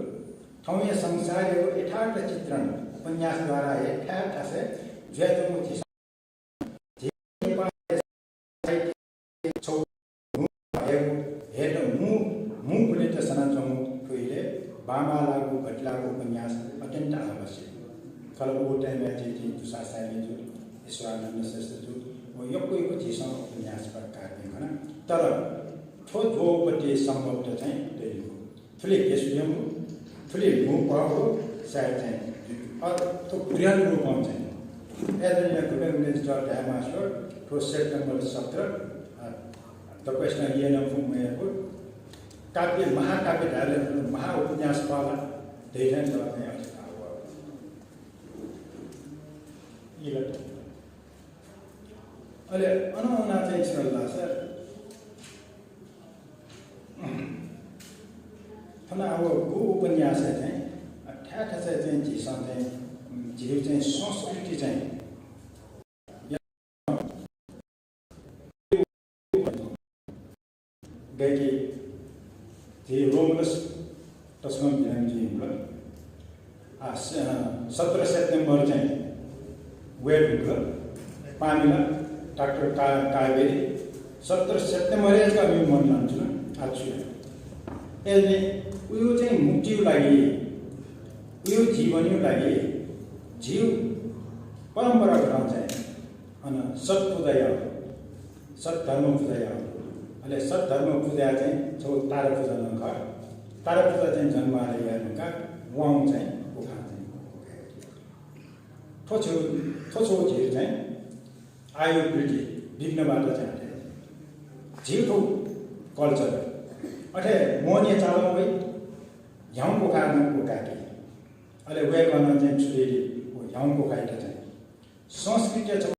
थौंया संसारयागु यथार्थ चित्रण उपन्यासद्वारा हे थाय् थासय् जुयाच्वंगु झी नेपालय् साहित्य छगू हयेगु, हयेत मू, मू गुलित सनाच्वंगु थुइले बांबांलाःगु गतिलाःगु उपन्यास अत्यन्त आवश्यक। खला उगु time-य् झी, झी दुसां साय्‌मि जु, ईश्वरानन्द श्रेष्ठ जु, व यक्व यक्व झीसं उपन्यासकारपिं खना। तर थ्व ज्वःपति सम्भवतः चाहिँ दइगु। थुलि देशुद्यंगु, थुलि मू पहःगु सायद चाहिँ, अ, थ्व बृहत् रूपं चाहिँ। अय्‌जूगुलिं गुबलें गुबलें जितः धायेमाःसा, थ्व सेप्टेम्बर सत्र, अ, दक्वसिनं लिहां नं फुम्ह मय्‌कू काव्य, महाकाव्य धायेबलय् महाउपन्यास खः ला धइथें जक चाहिँ अथे खः। अले अन वना चाहिँ छु धाल धाःसा थन अब गु उपन्यासय् चाहिँ थ्याथ्यासय् चाहिँ झीसं चाहिँ झीगु चाहिँ संस्कृति चाहिँ गय्‌के झी रोमुलस तसकं बिरामी जुइ हुल। आ, स-, सत्र सेप्टेम्बर चाहिँ वेट हुल। पामिला डाक्टर का-, कावेरी सत्र सेप्टेम्बर यात का मी मन लांचुन आचुया। एलने उयो चाहिँ मुक्तियो लागि, उयो जीवनयो लागि झीगु परम्परागत चाहिँ अन सत्पुजा याउ, सद्धर्म पुजा याउ। अले सद्धर्म पुजा चाहिँ छगू तारा पुजा नं खः। तारा पुजा चाहिँ जन्मालय याये धुंकाः वं चाहिँ उखान चाहिँ थ्व छु, थ्व छु झीगु चाहिँ आयु वृद्धि विघ्नबाट चाहिँ झीगु थ्व culture। अथे मोहनिया चालं वइ, ह्याउँको खाय् नं को काकी। अले वय्‌कलं चाहिँ छु धइगु, व ह्याउँको खाय्‌त चाहिँ संस्कृतिया चाहिँ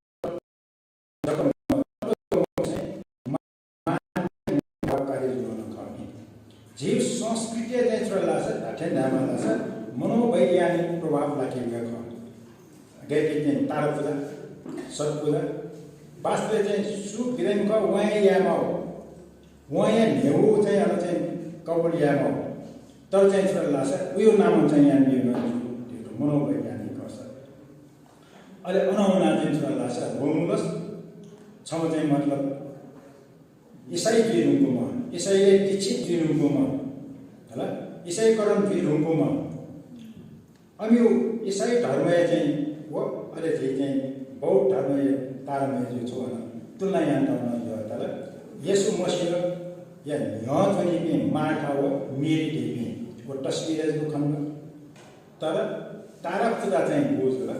झी संस्कृतिया चाहिँ छु धाल धाःसा, धात्थें धायेमाल धाःसा मनोवैज्ञानिक प्रभाव लाकी वय्‌कः। गय्‌के चाहिँ तारा पुजा, सत्पुजा, वास्तवय् चाहिँ सु बिरामी खः, वं हे यायेमाउ, वं हे न्ह्यःगु चाहिँ अन चाहिँ कबुल यायेमाउ। तर चाहिँ छु धाल धाःसा उयो नामं चाहिँ यानाबी नं धइगु मनोवैज्ञानिक खः। अले अन वना चाहिँ छु धाल धाःसा रोमुलस छम्ह चाहिँ मतलब इसाई जुइ धुंकूम्ह, इसाईया दीक्षित जुइ धुंकूम्ह, हला, इसाईकरण जुइ धुंकूम्ह, अमियो इसाई धर्मया चाहिँ व, अले झी चाहिँ बौद्ध धर्मया तारतम्य जुइ छु अन तुलना यानातःगु नं यः धाल। येशू मसीहया न्ह्यः च्वनीपिं मार्था व मेरी धइपिं व तस्वीरय् जक खनेदु। तर तारा पुजा चाहिँ गु जुल,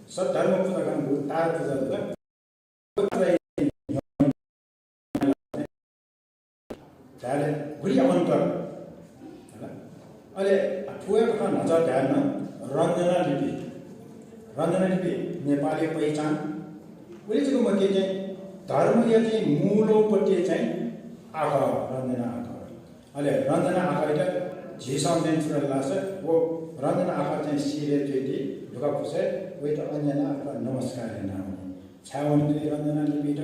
सद्धर्म पुजा खनेदु तारा पुजा जुल। धायेबलय् गुलि अन्तर, हला? अले थुगु कथं न्हाचः धायेबलय् रञ्जना लिपि, रञ्जना लिपि नेपालया पहिचान। उलि जक मखु, चाहिँ धर्मया चाहिँ मूलोपट्टि चाहिँ आखः, रञ्जना आखः। अले रञ्जना आखःयात झीसं चाहिँ छु धाल धाःसा व रञ्जना आखः चाहिँ शिरय् च्वइति, ढुकाफुसय् वइत अन्यना अथवा नमस्कार यानावनी। छाय् वनी जुइ रञ्जना लिपित?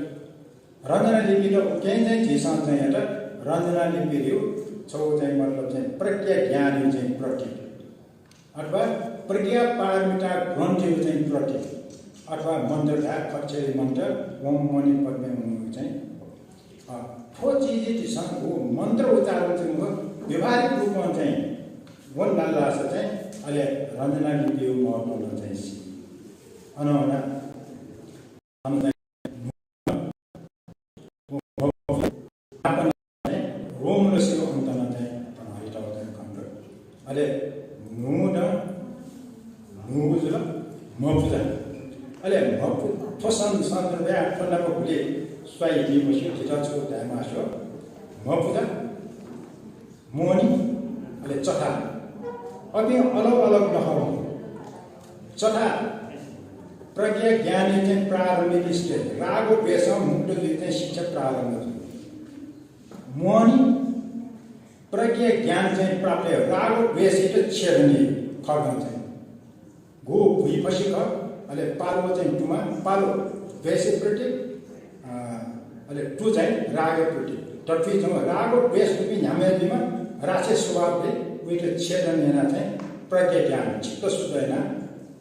रञ्जना लिपित उकिं चाहिँ झीसं चाहिँ यात रञ्जना लिपियो छगू चाहिँ मतलब चाहिँ प्रज्ञा ज्ञानयो चाहिँ प्रतीक, अथवा प्रज्ञा पारमिता ग्रन्थयो चाहिँ प्रतीक, अथवा मन्त्र धाये खच्चरी मन्त्र, ओम मणि पद्मे हुं चाहिँ, अ, थ्व चिजय् झीसं व मन्त्र उच्चारण चाहिँ व व्यावहारिक रूपं चाहिँ वन धाल धाःसा चाहिँ अले रञ्जना लिपियो महत्व नं चाहिँ सी। अन वना रोमुलसयो अन्त नं चाहिँ थन हयातःगु चाहिँ खनेदु। अले न्हू नं न्हूगु जुल, म्हपुजा। अले म्हपु-, थ्व सन्दर्भय् थ्व नाप गुलि स्वाइ दिमस्यू, झीत छगू धायेमास्यू। म्हपुजा, मोहनी, अले चथा। अपिं अलग अलग नखः। चथा प्रज्ञा ज्ञानयो चाहिँ प्रारम्भिक stage, राग व द्वेषं मुक्त जुइ चाहिँ शिक्षा प्रारम्भ जुइ। मोहनी प्रज्ञा ज्ञान चाहिँ प्राप्त, राग व द्वेषयात छेदन याइ खड्गं चाहिँ। गु भुइँफसि खः, अले पालु चाहिँ तुमा, पालु द्वेषया प्रतीक, अ, अले तु चाहिँ रागया प्रतीक। दथुइ चाहिँ राग व द्वेष दुपिं न्ह्याम्ह जुइम्ह राक्षस स्वभाव दइ, वइत छेदन यानाः चाहिँ प्रज्ञा ज्ञान, चित्त शुद्ध यानाः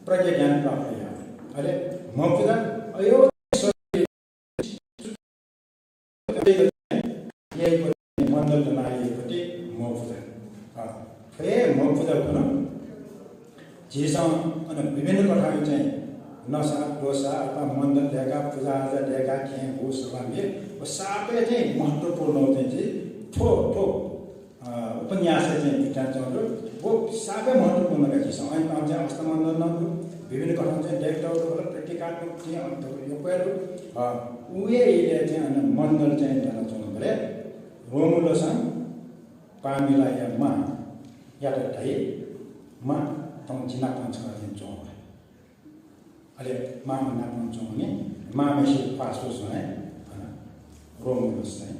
प्रज्ञा ज्ञान प्राप्त याइ। अले म्हपुजा, अयो मण्डल तनाः याइगु म्हपुजा। अ, थ्व हे म्हपुजा खन झीसं अन विभिन्न कथंया चाहिँ नसा, दोसा अथवा मण्डल दय्काः, पुजा आजा दय्काः, खेँ, गु सभा म्ये व सापय् चाहिँ महत्त्वपूर्ण चाहिँ झी थ्व, थ्व अ, उपन्यासय् चाहिँ बिचाः च्वंगु, व सापय् महत्त्वपूर्ण का झीसं। अन, अन चाहिँ अष्टमण्डल नं दु, विभिन्न कथं चाहिँ दय्कातःगु दु, प्रतीकात्मक चाहिँ अन दु, यक्व हे दु। अ, उहे इलय् चाहिँ अन मण्डल चाहिँ दनाच्वंगु। अले रोमुलसं पामेलाया मांयात धाइ, मां, थौं जि नाप छकः थें च्वं। अले मांम्ह नाप च्वंनि, मांम्हेसित पास्वः स्वयाः रोमुलस चाहिँ।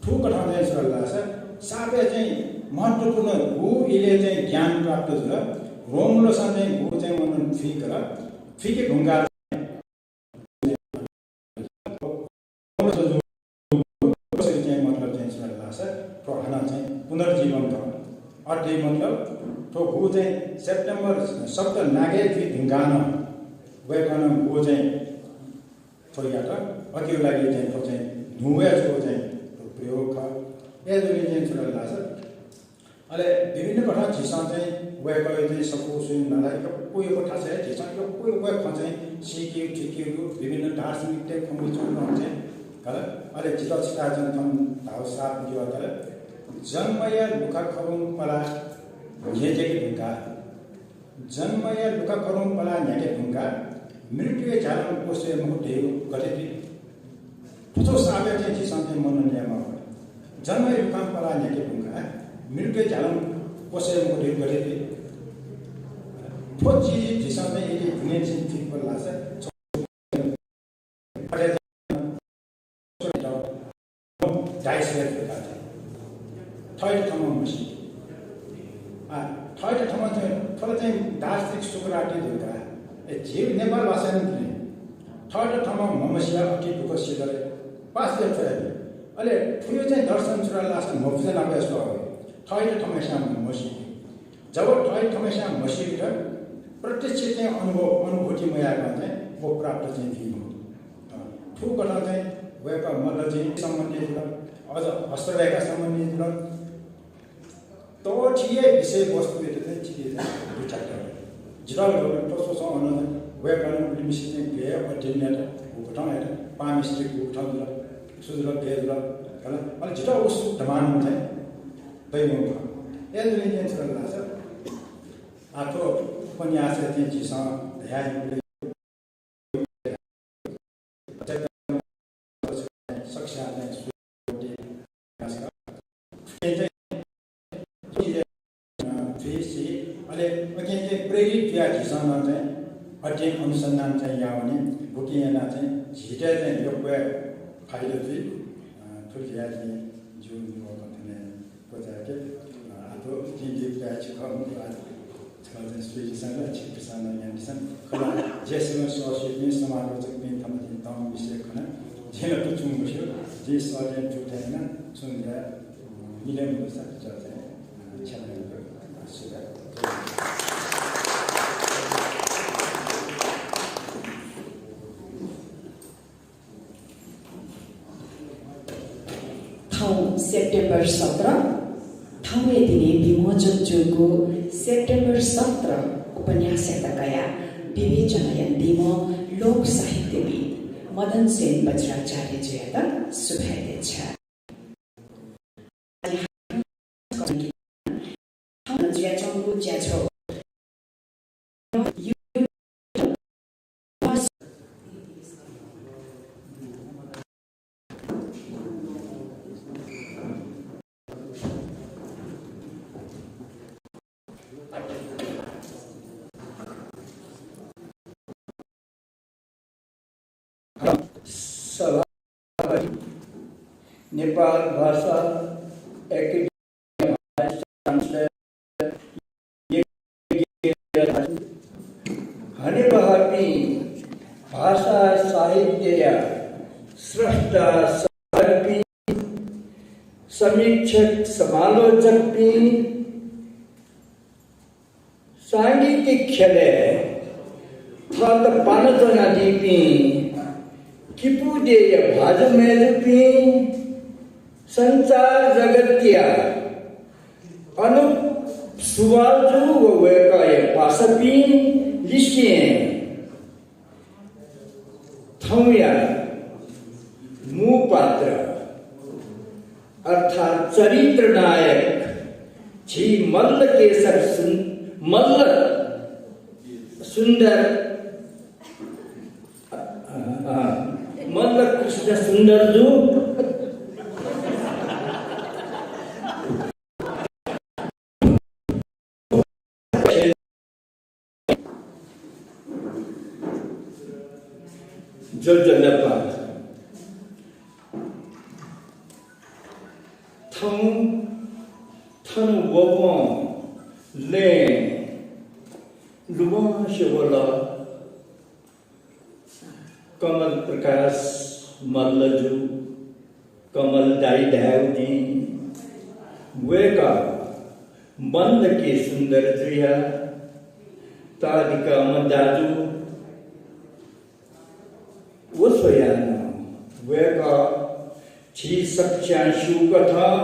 थुकथं चाहिँ छु धाल धाःसा शापय् चाहिँ महत्त्वपूर्ण गु इलय् चाहिँ ज्ञान प्राप्त जुल, रोमुलसं चाहिँ गु चाहिँ मनन थुइकल, थुइके धुंकाः चाहिँ मतलब चाहिँ छु धाल धाःसा थ्व हानं चाहिँ पुनर्जीवन खः। अथे मतलब थ्व गु चाहिँ सेप्टेम्बर सप्त नागे जुइ धुंकाः नं वय्कलं गु चाहिँ थ्वयात अकिया लागि चाहिँ थ्व चाहिँ न्हूया छगू चाहिँ थ्व प्रयोग खः। अय्जूगुलिं चाहिँ छु धाल धाःसा अले विभिन्न कथं झीसं चाहिँ वय्कःया चाहिँ सफू स्वयेमाः धाःसा यक्व यक्व थासय् झीसं यक्व यक्व खँ चाहिँ सीकेगु थुइकेगु विभिन्न दार्शनिकतय् खँ च्वनाः चाहिँ खः। अले जितः छितः चाहिँ थन धाःगु साप बियाः खः। जन्मया लुखाखरुं पलाः न्ह्यज्याके धुंकाः जन्मया लुखाखरुं पलाः न्ह्याके धुंकाः मृत्युया झ्यालं क्वसय् मखु धइगु गथे जुइ? थ्व छगू सापय् चाहिँ झीसं चाहिँ मनन यायेमाः। जन्मया लुखां पलाः न्ह्याके धुंकाः मृत्युया झ्यालं क्वसय् मखु धइगु गथे जुइ? थ्व चिज झीसं चाहिँ यदि बुने झी ठीक पल धाःसा थःत थःम्हं मसी। आ, थःत थःम्हं चाहिँ, थ्व चाहिँ दार्शनिक सुकराती धुंकाः। ए, झी नेपाल भाषाय् नं थुलि। थःत थःम्हं ममसिया अति दुःख सिधरे पास जुइ थ्व हे। अले थुया चाहिँ दर्शन छु धाल धाःसा मफुजा नापया स्वः। थःत थःम्हं मसी। जब थःत थःम्हं मसीबलय् प्रत्यक्ष चाहिँ अनुभव, अनुभूति मयाकं चाहिँ व प्राप्त चाहिँ जुइ मखु। अँ, थुकथं चाहिँ वय्कः मल्लजुं सम्बन्धी जुल, अझ हस्तरेखा सम्बन्धी जुल। थःथी हे विषयवस्तुयात चाहिँ छिके चाहिँ बुझात। जितः लोकं थ्व स्वसं अन वय्कलं उलिमिसे चाहिँ गय् अध्ययन यात, गुकथं यात, पामि स्त्री गुकथं जुल, छु जुल, गय् जुल, खला। अले जितः उत्सुक दमानं चाहिँ दइगु खः। अय्जूगुलिं चाहिँ छु धाल धाःसा आः थ्व उपन्यासय् चाहिँ झीसं धयादीगु सकसियां चाहिँ सुरुवात, अ, थुइसे, अले अकिं चाहिँ प्रेरित जुयाः झीसं नं चाहिँ अध्ययन अनुसन्धान चाहिँ याः वने, गुकिं यानाः चाहिँ झीत चाहिँ यक्व हे फाइदा जुइ। अ, थुलि धयाः जिं जिगु न्वकं थन हे क्वचायेके। अ, आः थ्व जिं लिपा याये छु खः, मखु, आः छकः चाहिँ स्वयादिसँ ला, छिकपिन्सं नं न्यनादिसँ। खला, जयसिंह सःस्यूपिं समालोचकपिं थन जिं तःम्ह विषय खना, जिं ला थ्व छुं मस्यू, जिं सःतें थुथें याना छुं ज्या, अ, मिले मदुसा चाहिँ, अ, छ्यानागु सुभाय्। थौं सेप्टेम्बर सत्र, थौंया दिने विमोचन जूगु सेप्टेम्बर सत्र उपन्यासयात कयाः विवेचना यानादीम्ह लोक साहित्यविद् मदन सेन वज्राचार्य जुयात सुभाय् देछाये। थन जुयाच्वंगु ज्याझ्वः सभापति, नेपाल भाषा एकेडेमी vice chancellor, हनेबहःपिं भाषा साहित्यया स्रष्टा साधकपिं, समीक्षक समालोचकपिं, सांगीतिक ख्यलय् थःत पाना च्वनादीपिं किपूद्यःया भाजु मय्जुपिं, सञ्चार जगतया अनुप सुवालजु व वय्कःया पासापिं लिसें थौंया मू पात्र अर्थात् चरित्र नायक झी मल्ल केशर सुन-, मल्ल सुन्दर, अ, अ, मल्ल कृष्ण सुन्दर जु। ज्वजलपा। थौं थन वपं लँय् लुमंसे वल। कमल प्रकाश मल्ल जु, कमल दाइ धायेगु दिं। वय्‌कः मल्ल के सुन्दर जुया, तःधिकःम्ह दाजु। व स्वयाः नं वय्‌कः झी सकसियां स्यूकथं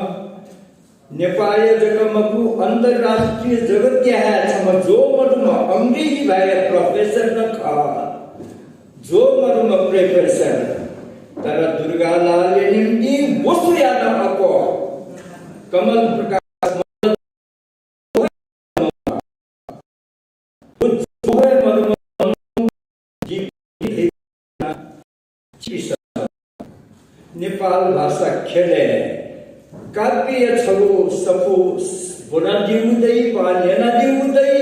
नेपाःया जक मखु, अन्तर्राष्ट्रिय जगतया हे छम्ह ज्वःमदुम्ह अंग्रेजी भाय्‌या professor नं खः। ज्वःमदुम्ह professor, तर दुर्गालालया निंतिं व स्वयाः नं अप्वः। कमल प्रकाश नेपाल भाषा ख्यलय् काव्यया छगू सफू ब्वनादीगु दइ वा न्यनादीगु दइ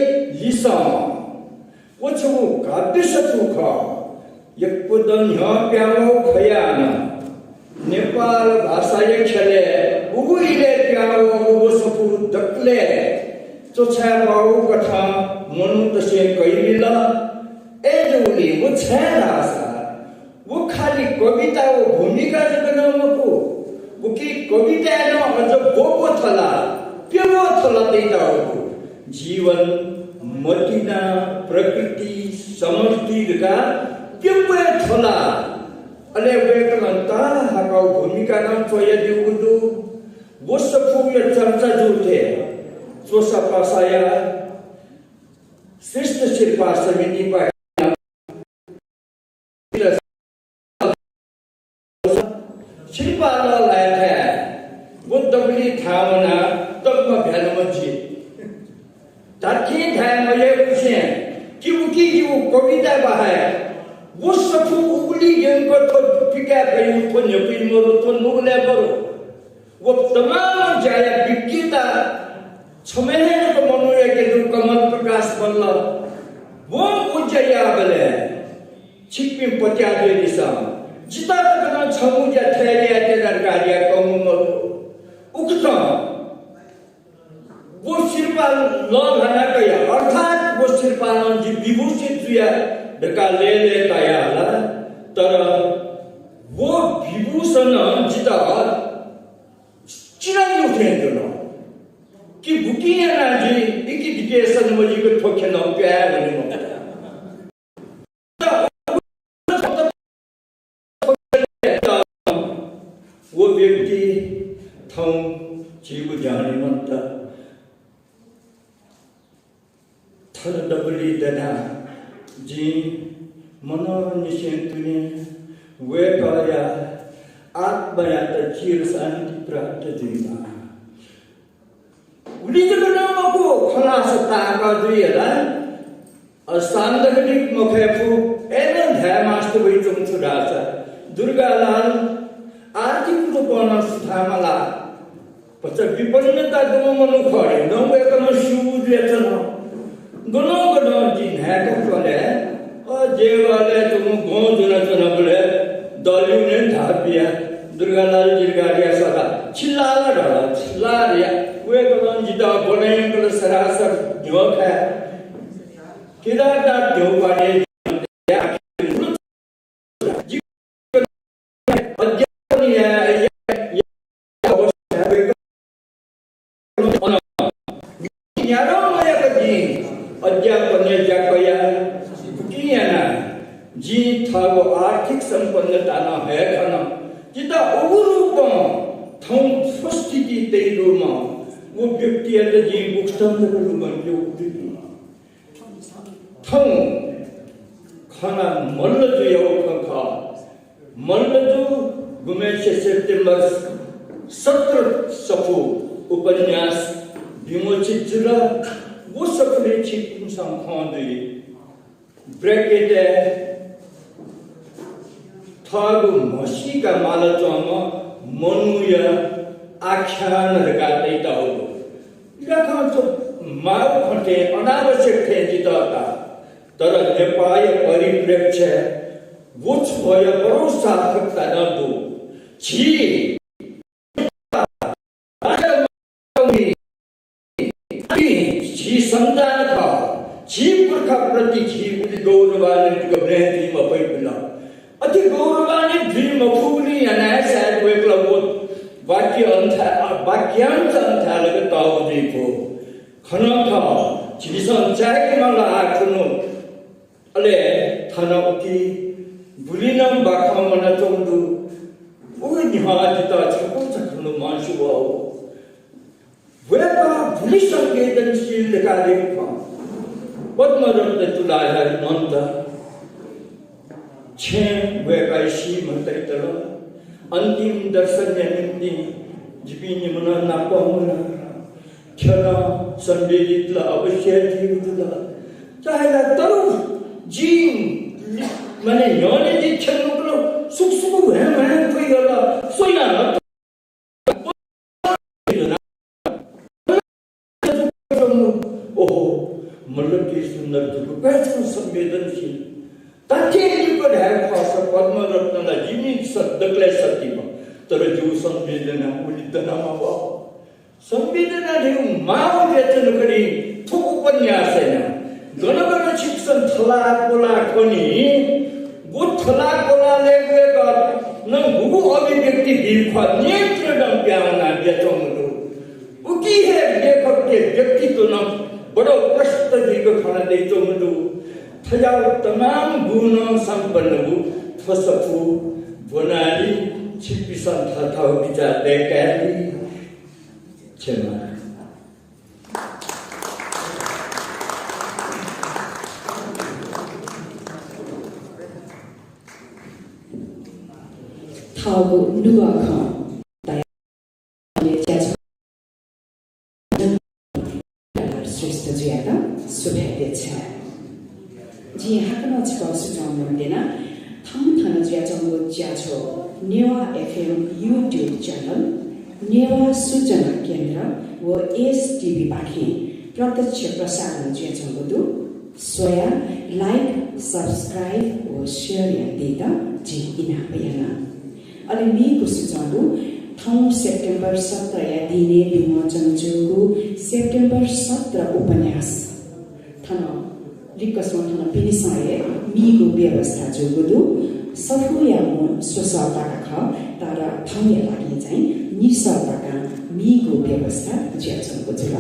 लिसः। व छगू काव्य सफू खः। यक्व दँ न्ह्यः पिहां वःगु खयाः नं नेपाल भाषाया ख्यलय् उगु इलय् पिहां वःगु व सफू दकलय् च्वछाये माःगु कथं मनूतय्‌सं कयाबिल। अय्‌जूगुलिं व छाय् धाःसा व खालि कविता व भूमिका जक नं मखु, उकी कविताय् नं अझ ग्वःगु थला, प्यम्ह थला तयातःगु दु। जीवन, मतिना, प्रकृति, समष्टि धकाः प्यम्ह थला। अले वय्‌कलं ताहाकःगु भूमिका नं च्वयादीगु दु। व सफूया चर्चा जूथें च्वसापासाया श्रेष्ठ सिरपाः समितिपाखें सिरपाः लःल्हायेथाय् व दबुलिइ थाहां वनाः तकमा भ्यानाम्ह जि। धात्थें धाये मयय्‌कुसें कि उकी जिगु कविता बाहेक व सफू उगुलिइ यंक थ्व पिकाये फइगु, थ्व न्ह्यपुइ मरु, थ्व नुगलय् मरु। व तमाम ज्याया विज्ञता छम्ह हे जक मनूयाके दु, कमल प्रकाश मल्ल। वं व ज्या याःबलय् छिकपिं पत्याः जुयादिसँ। जितः जक नं छंगु ज्या थथे यायेत्यना धकाः याये कंगु मदु। उकथं व सिरपाः लःल्हाना कया, अर्थात् व सिरपालं जि विभूषित जुया धकाः लय्‌लय्‌ताया हला। तर व विभूषणं जितः चिनाजू थें जुल कि गुकिं यानाः जि इकिदिके सन मजुइक थ्व खँ नं प्याये वने मखु। व व्यक्ति थौं झीगु ज्यःमय्‌मन्त थन दबुलिइ दनाः जिं मनंनिसें तुं वय्‌कःया आत्मायात चिरशान्ति प्राप्त जुइमा। उलि जक नं मखु, खँ ल्हाःसा ताहाकः जुइ हला। अ, सान्दर्भिक मखय् फु, अय्‌नं धाये मास्ति वइच्वंगु छु धाःसा दुर्गालाल आर्थिक रूपं नं सुथां मलाः। भचा विपन्नता दुम्ह मनू खः धइगु नं वय्‌कलं स्यूगु जुयाच्वन। गनं गनं जि न्हाय्‌कं च्वले, अ, देवालय् च्वंगु गं ज्वनाच्वनाबलय् दलय् नं धाः बिया, दुर्गालाल जिर्गारिया सदा छिल्लाला धाल, छिल्लारिया। वय्‌कलं जितः ब्वनायंकल सरासर न्ह्यः खाय्। केदारनाथ देवालय् अध्यापन या, या, या, न्यादँ मयाक जिं अध्यापनय् ज्या कया। गुकिं यानाः जिं थःगु आर्थिक सम्पन्नता नं हये खन। जितः उगु रूपं थौं स्वस्थिति तयादीम्ह व व्यक्तियात जिं गुकथं जक लुमंकेगु दु। थौं खँ नं मल्लजुया खँ खः। मल्लजु गुम्हस्यां सेप्टेम्बर सत्र सफू उपन्यास विमोचित जुल। व सफुलिइ छिकपिन्सं खँ दइ। ब्र्याकेटय् थःगु म्हसीका माला च्वंम्ह मनूया आख्यान धकाः तयातःगु। ल्याखं च्व-, माःगु खँ थें, अनावश्यक थें जितः ताः। तर नेपाःया परिप्रेक्ष्यय् व छ्वया बरु सार्थकता नं दु। झी झी सन्तान खः, झी पुर्खाप्रति झी उलि गौरवान्वित गबलें जुइ मफइपुल। अथे गौरवान्वित जुइ मफुगुलिं यानाः सायद वय्कलं व वाक्य अन्था-, वाक्यांश अन्थाय् लगे तःगु जुइ फु। खः नं खः, झीसं चाय्के माल आः खुन्हु। अले थन उकी बुलि नं बाखं वनाच्वंगु दु। उगु न्ह्यः जितः छकू छकू नं मांसु वः। वय्कः बुलि संवेदनशील धकाः धइगु खः। पद्मरत्न तुलाधर मन्त छेँ वय्कःया सीम्ह तयातल। अन्तिम दर्शनया निंतिं जिपिं निम्ह नं नापं वना। थन संवेदित ला अवश्य जुइगु दु ला। चाहे ला तरु जिं, माने न्ह्यःने जिं थ्यंगु ला सुक सुक भ्यां भ्यां फुइगल स्वयां ओहो, मल्ल के सुन्दर दुगु, कय् छुं संवेदनशील। तथ्यं लिपा धायेगु खःसा पद्मरत्न ला जिमि स-, दकलय् सतिम्ह, तर जिगु संवेदना उलि दनाम्ह वः। संवेदना धइगु माःगु वचन खनी थ्व उपन्यासय् नं। गन गन छिकपिन्सं थला क्वला खनी, व थला क्वलालय् वय्कलं गुगु अभिव्यक्ति बी खः, नेत्र नं प्याहां वनाः बियाच्वंगु दु। उकी हे लेखकया व्यक्तित्व नं बडो प्रष्ट जुइक खँ ल्हानाच्वंगु दु। थज्याःगु तमाम गुणं सम्पन्न वू थ्व सफू ब्वनालि छिकपिन्सं थःथःगु बिचाः दय्कालि। क्षमा। थःगु नुगः खँ श्रेष्ठ जुयात सुभाय् देछाये। जिं हाकनं छकः सुचना ब्वना। थौं थन जुयाच्वंगु ज्याझ्वः Newah FM YouTube channel, Newah सूचना केन्द्र व एस टिभीपाखें प्रत्यक्ष प्रसारण जुयाच्वंगु दु। स्वयाः like, subscribe व share यानादीत जिं इनाप याना। अले मेगु सुचं दु, थौं सेप्टेम्बर सत्रया दिनय् विमोचन जूगु सेप्टेम्बर सत्र उपन्यास। थन लिक्कसं थन पिनेसं हे मीगु व्यवस्था जूगु दु। सफूया मुं स्वसः तका खः, तर थौंया लागि चाहिँ निसः तकां मीगु व्यवस्था जुयाच्वंगु जुल।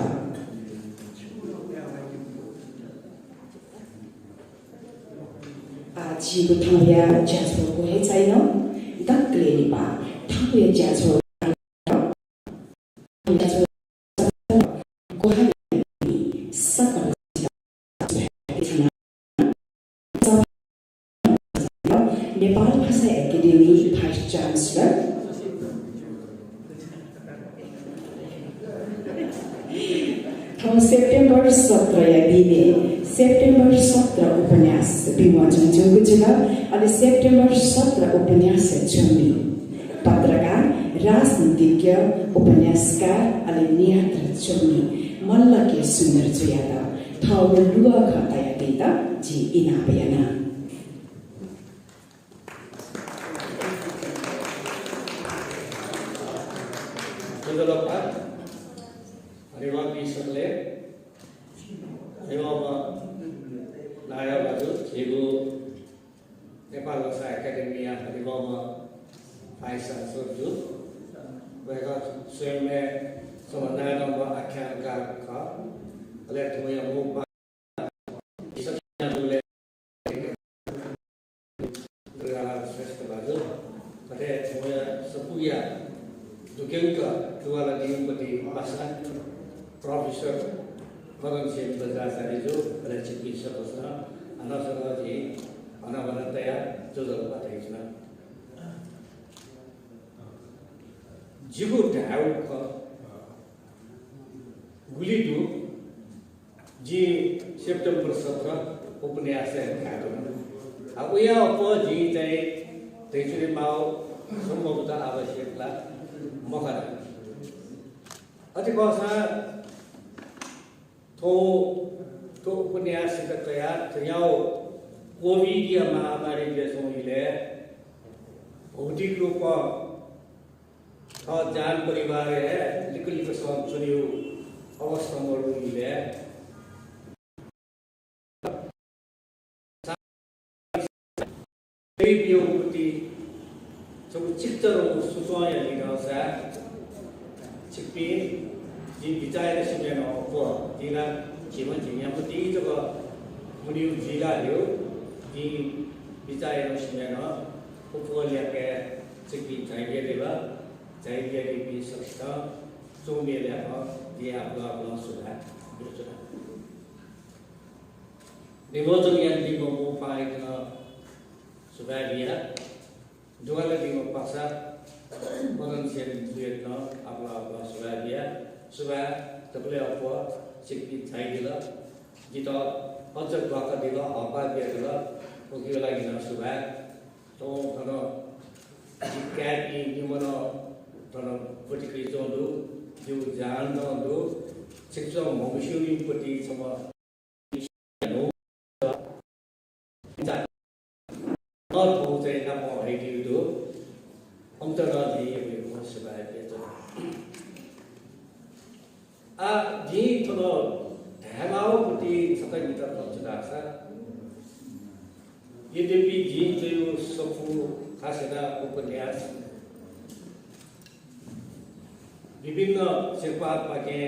आः झीगु थौंया ज्याझ्वः क्वय् चाइन। दकलय् लिपा थौंया ज्याझ्वः ग्वाहालि सकल नेपाल भाषा एकेडेमी भाइस च्यान्सलर। थौं सेप्टेम्बर सत्रया दिनय् सेप्टेम्बर सत्र उपन्यास विमोचन जूगु जुल। अले सेप्टेम्बर सत्र उपन्यास च्वमि पत्रकार, राजनीतिज्ञ, उपन्यासकार अले न्यात्र च्वमि मल्ल के सुन्दर जुयात थःगु नुगः खँ तयादीत जिं इनाप याना। ज्वजलपा, हनेबहःपिं सकलें, हनेबहःम्ह नायः भाजु, झीगु नेपाल भाषा एकेडेमीया हनेबहःम्ह भाइस च्यान्सलर जु, वय्कः स्वयं हे छम्ह नायःम्ह आख्यानकार खः। अले थौंया मू दुर्गालाल श्रेष्ठ भाजु, अथे थौंया सफूया दुग्यंक तुवाःलादीम्ह पासापिं प्रोफेसर मदनसेन बज्राचार्य जु, अले छिकपिं सकसितं हानं छकः जिं हनाबना तयाः ज्वजलपा धयाच्वना। जिगु धायेगु खँ गुलि दु, जिं सेप्टेम्बर सत्र उपन्यासय् धायेधुन। आ, वया अप्वः जिं चाहिँ धैचुरे माव सम्भवतः आवश्यक ला मखना। अथे खःसा थ्व, थ्व उपन्यासयात कयाः थज्याःगु कोभिडया महामारी जुयाच्वंगु इलय् भौतिक रूपं थः जान परिवार हे लिक्क लिक्कसं च्वनीगु अवस्था मदुगु इलय् दैवीयोगपति छगू चित्त व सुचंया निदंसा छिकपिं जिं बिचाः यानाः सिबें नं अप्वः। जिं ला झिम्ह झिंन्यापति जक मुनिउ जुइ ला ल्यू, जिं बिचाः यानाः सिबें नं अप्वः ल्याकाः छिकपिं झाइबियादिल। झाइबियादीपिं सकसितं च्वमिया ल्याखं जिं आपालं आपालं सुभाय् बियाच्वना। विमोचन यानादीम्ह मू पाहांयात नं सुभाय् बिया। दुवाले दीम्ह पासा मदन सेन जुयात नं आपालं आपालं सुभाय् बिया। सुभाय्, दकलय् अप्वः छिकपिं झाइदिल। जितः अझ ग्वाहालि दिल, हःपाः बियादिल। उकिया लागि नं सुभाय्। थौं थन जि काय्‌पिं निम्ह नं थन ब्वति कयाच्वंगु दु, जिगु जान नं दु। छिकपिन्सं म्हमस्यूपिं पति छम्ह नं थौं चाहिँ नापं हयादीगु दु। अमित नं जिं यक्व यक्व सुभाय् बियाच्वना। आः जिं थन धायेमाःगु पति छकः निता खँ छु धाःसा, यद्यपि जिं च्वयागु सफू, खास यानाः उपन्यास, विभिन्न सिरपाःपाखें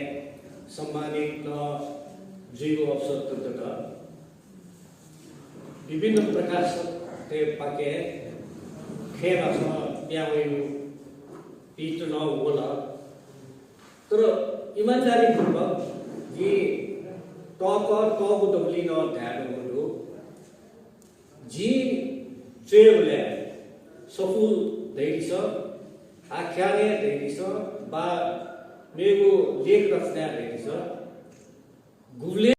सम्मानित नं जुइगु अवसर दत। विभिन्न प्रकाशकतय्‌पाखें खँय् भासं पिहां वइगु पित नं वल। तर इमानदारीपूर्वक जिं तःकः तःगु दबुलिइ नं धाये धुंकूगु दु। जिं च्वयेबलय् सफू धयादिसँ, आख्यान हे धयादिसँ, वा मेगु लेख रचना हे धयादिसँ, गुबलें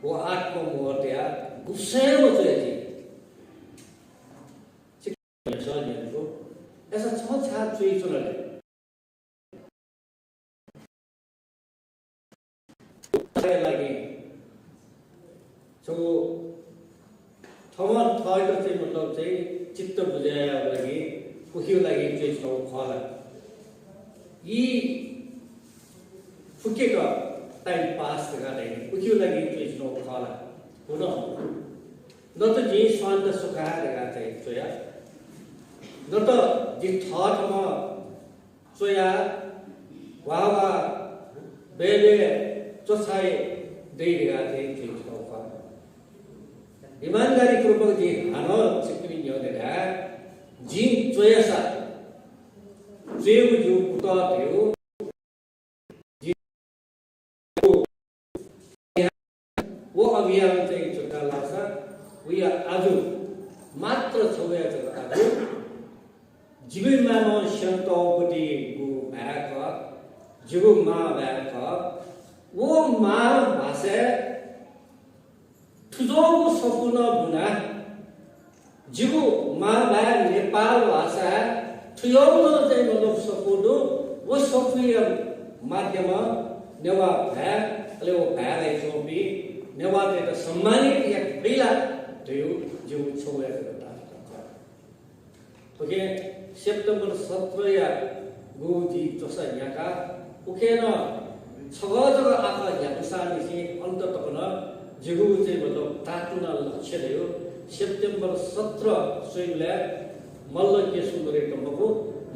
व आत्ममोह तयाः गुबलें मच्वया जि। छिकपिन्सं न्यंकू, अय्‌सा छं छाय् च्वयाच्वन ले? लागि छगू थम्हं थःत चाहिँ मतलब चाहिँ चित्त बुझायेया लागि उकिया लागि च्वयाच्वनागु खः ला? यी फुक्कं time pass धकाः धाइ, उकिया लागि च्वयाच्वनागु खः ला? हुँ, न त जिं स्वान्त सुखाय् धकाः चाहिँ च्वया, न त जि थःथम्हं च्वयाः वाः वाः बय्‌बय् च्वछाये दइ धकाः चाहिँ च्वयाच्वनागु खः। इमानदारीपूर्वक जिं हानं छिकपिनि न्ह्यःने धाये, जिं च्वयासा च्वयेगु जिगु कुतः धइगु, जिं व अभियान चाहिँ छुट्टा लाःसा, वया आजु मात्र छगूया जक आजु जिगु मांम्ह स्यनातःगुपतिगु भाय् खः, जिगु मांभाय् खः। व मांभाषाय् थुज्वःगु सफू नं बुनाः जिगु मांभाय् नेपाल भाषाय् थुज्वःगु नं चाहिँ मतलब सफू दु। व सफूया माध्यमं नेवाः भाय्, अले व भाय्‌लाइ च्वंपिं नेवाःतय्‌त सम्मानित याये फइ ला धइगु जिगु छगूया जक ताःतुना खः। उकिं सेप्टेम्बर सत्रया गु जिं च्वसा न्ह्याकाः उकिं नं छगः जक आखः न्ह्याकूसांनिसें अन्त तक नं जिगु चाहिँ मतलब ताःतुना लक्ष्य धइगु सेप्टेम्बर सत्र स्वइबलय् मल्ल के सुन्दरयात मखु,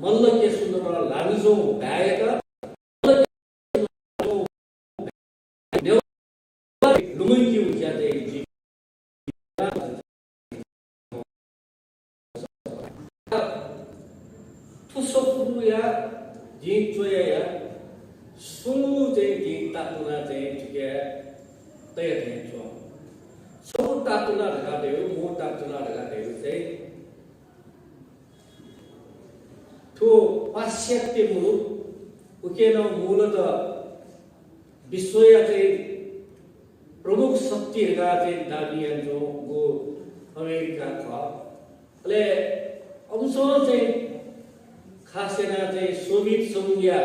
मल्ल के सुन्दरं ल्हानाच्वंगु भाय्‌यात लुमंकेगु ज्या चाहिँ जिं थ्व सफूया जिं च्वयाया सुं चाहिँ जिं ताःतुना चाहिँ थुके तया थें च्वं। छगू ताःतुना धकाः धइगु, मू ताःतुना धकाः धइगु चाहिँ थ्व पाश्चात्य मुलुक, उकिं नं मूलतः विश्वया चाहिँ प्रमुख शक्ति धकाः चाहिँ दाबी यानाच्वंगु अमेरिका खः। अले अमिसं चाहिँ खास यानाः चाहिँ सोभियत संघया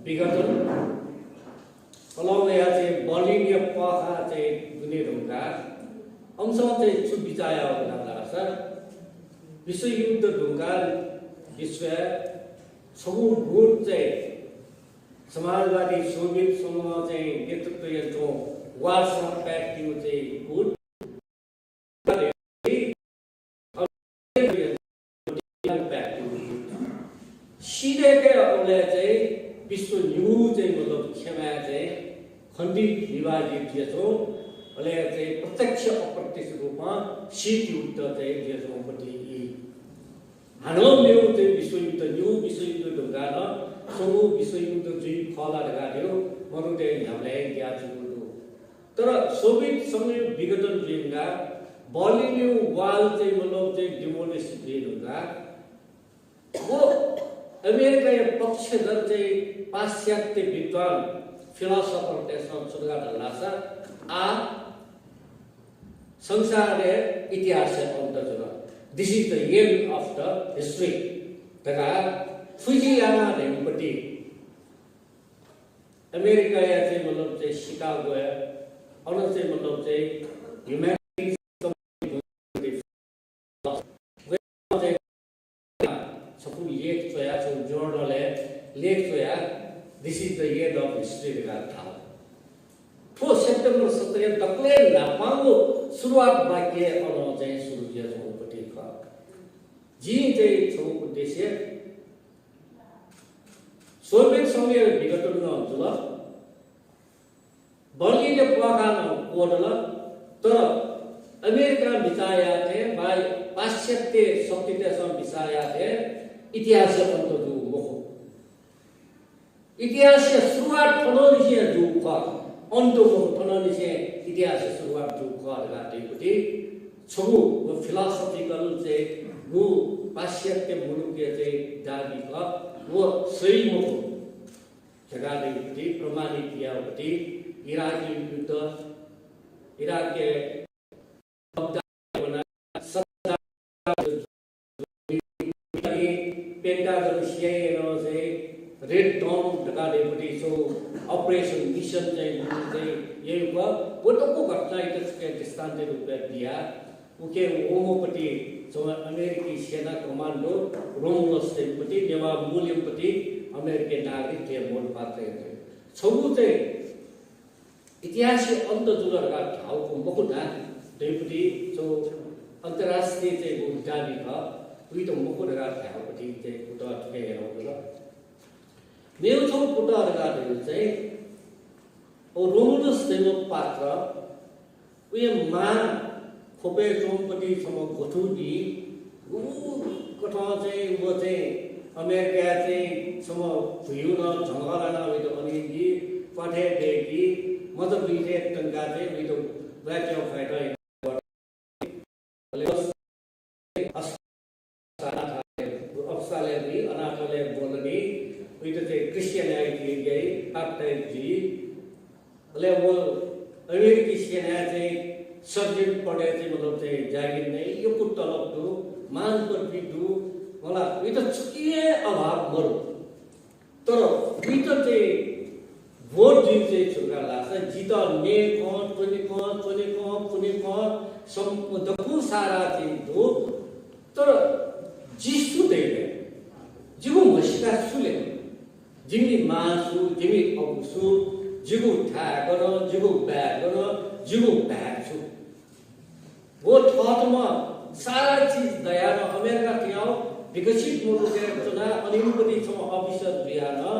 विघटन, अले वया चाहिँ बर्लिनया पःखाः चाहिँ दुने धुंकाः अमिसं चाहिँ छु बिचाः याःगु धाःसा विश्वयुद्ध धुंकाः विश्वया छगू गुट चाहिँ समाजवादी सोभियत संघं चाहिँ नेतृत्व यानाच्वंगु वार्सा प्याक्टयागु चाहिँ गुट, सिधय्‌के अबलय् चाहिँ विश्व निगू चाहिँ मतलब क्षमा चाहिँ खण्डित विभाजित जुयाच्वं, अले चाहिँ प्रत्यक्ष अप्रत्यक्ष रूपमा शीत युद्ध चाहिँ जुयाच्वंगु पति ई। हानं मेगु चाहिँ विश्वयुद्ध, निगू विश्वयुद्ध धुंकाः नं छगू विश्वयुद्ध जुइ खः ला धकाः धइगु मनूतय् न्ह्याबलें ग्याः जूगु दु। तर सोभियत संघया विघटन जुइधुंकाः बर्लिनया wall चाहिँ मतलब चाहिँ demolish जुइधुंकाः व अमेरिकाया पक्षधर चाहिँ पाश्चात्य विद्वान philosopher तय्‌सं छु धकाः धाल धाःसा, आ संसारया इतिहासया अन्त जुल। This is the end of the history धकाः फुजियामा धइम्ह पति अमेरिकाया चाहिँ मतलब चाहिँ शिकागोया अन चाहिँ मतलब चाहिँ ह्युम्यानिटी छपु लेख च्वया, छगू journal-य् लेख च्वया, This is the end of history धकाः धाल। थ्व सेप्टेम्बर सत्रया दकलय् न्हापांगु सुरुवात वाक्य अन चाहिँ सुरु जुयाच्वंगु पति खः। जिं चाहिँ छगू उद्देश्य, सोभियत संघया विघटन नं जुल, बर्लिनया पःखाः नं क्वदल, तर अमेरिकां बिचाः याःथें वा पाश्चात्य शक्तितय्‌सं बिचाः याःथें इतिहासया अन्त जूगु मखु। इतिहासया सुरुवात थनंनिसें जूगु खः, अन्त मखु, थनंनिसें इतिहासया सुरुवात जूगु खः धकाः धइगु पति छगू व philosophical चाहिँ व पाश्चात्य मुलुकया चाहिँ दाबी खः, व सही मखु धकाः धइगु पति प्रमाणित याःगु पति इराकया युद्ध, इराकया बगदाद वनाः सद्दाम पेन्टागन, सिआइएनं चाहिँ Red Dawn धकाः धइगु पति छगू operation, mission चाहिँ, चाहिँ याइगु, व दक्व घटनायात छुकी दृष्टान्त रूपय् बियाः उके वंम्ह पति छम्ह अमेरिकी सेना commando रोमुलस धइम्ह पति, नेवाः मूलम्ह पति अमेरिकी नागरिक धइगु पात्र यात। छगू चाहिँ इतिहासया अन्त जुल धकाः धाःगु मखु नं धइगु पति छगू अन्तर्राष्ट्रिय चाहिँ व दाबी खः, उइत मखु धकाः धाःगु पति चाहिँ कुतः थुके यानागु दु। मेगु छगू कुतः धकाः धइगु चाहिँ व रोमुलस धइम्ह पात्र, वया मां ख्वपय् च्वंम्ह पति छम्ह गथुडी, व कथं चाहिँ व चाहिँ अमेरिकाय् चाहिँ छम्ह भुइगु नं झंगः लानाः वइत अनेदी, प्वाथय् दय्‌की, मचा बुइथय् तंकाः चाहिँ वइत ब्वाँय् च्वय् फय्‌त अले अनाथालय, अनाथालय जुइ, अनाथालय ब्वलनी, उइत चाहिँ Christian याइ, baptize जुइ। अले व अमेरिकी सेनाय् चाहिँ sergeant पदय् चाहिँ मतलब चाहिँ जागिर नइ, यक्व तलब दु, मान पदवी दु, मला उइत छुकिं हे अभाव मरु। तर उइत चाहिँ बोध जुइ चाहिँ छु का धाःसा, जितः नये खं, त्वने खं, च्वने खं, पुने खं, सम-, दक्व सारा चाहिँ दु। तर जि सु धइगु? जिगु म्हसीका सु ले? जिमि मां सु, जिमि अबु सु, जिगु थाय् गन, जिगु बाय् गन, जिगु भाय् छु? व थःथम्हं सारा चिज दयाः नं अमेरिका थें विकसित मुलुकय् च्वनाः अन इमिपति छम्ह officer जुयाः नं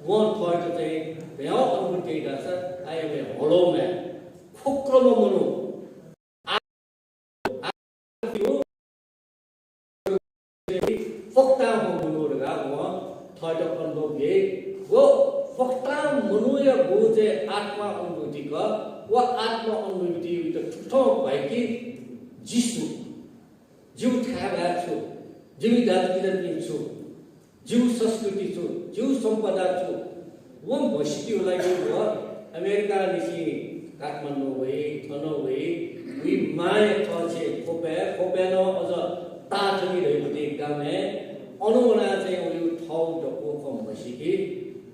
वं थःत चाहिँ भ्याउ अनुभूति याइ धाःसा, I am a hollow man। खोक्रोम्ह मनू। आ-, आ-, फक्ताम्ह मनू धकाः वं थःत अनुभव याइ। व फक्ताम्ह मनूया गु चाहिँ आत्मा अनुभूति खः। व आत्मा अनुभूतियात थुकथं ब्वाइकी, जि सु, जिगु थाय् भाय् छु, जिमि दाजुकिजापिं छु, जिगु संस्कृति छु, जिगु सम्पदा छु, व म्हसीकेगु लागि व अमेरिकानिसें काठमाडौं वइ, थन वइ, वइ मांया थःछेँ ख्वपय्, ख्वपय् नं अझ ताथली धइगु गामय् अन वनाः चाहिँ वइ थःगु दक्व खँ म्हसीकी।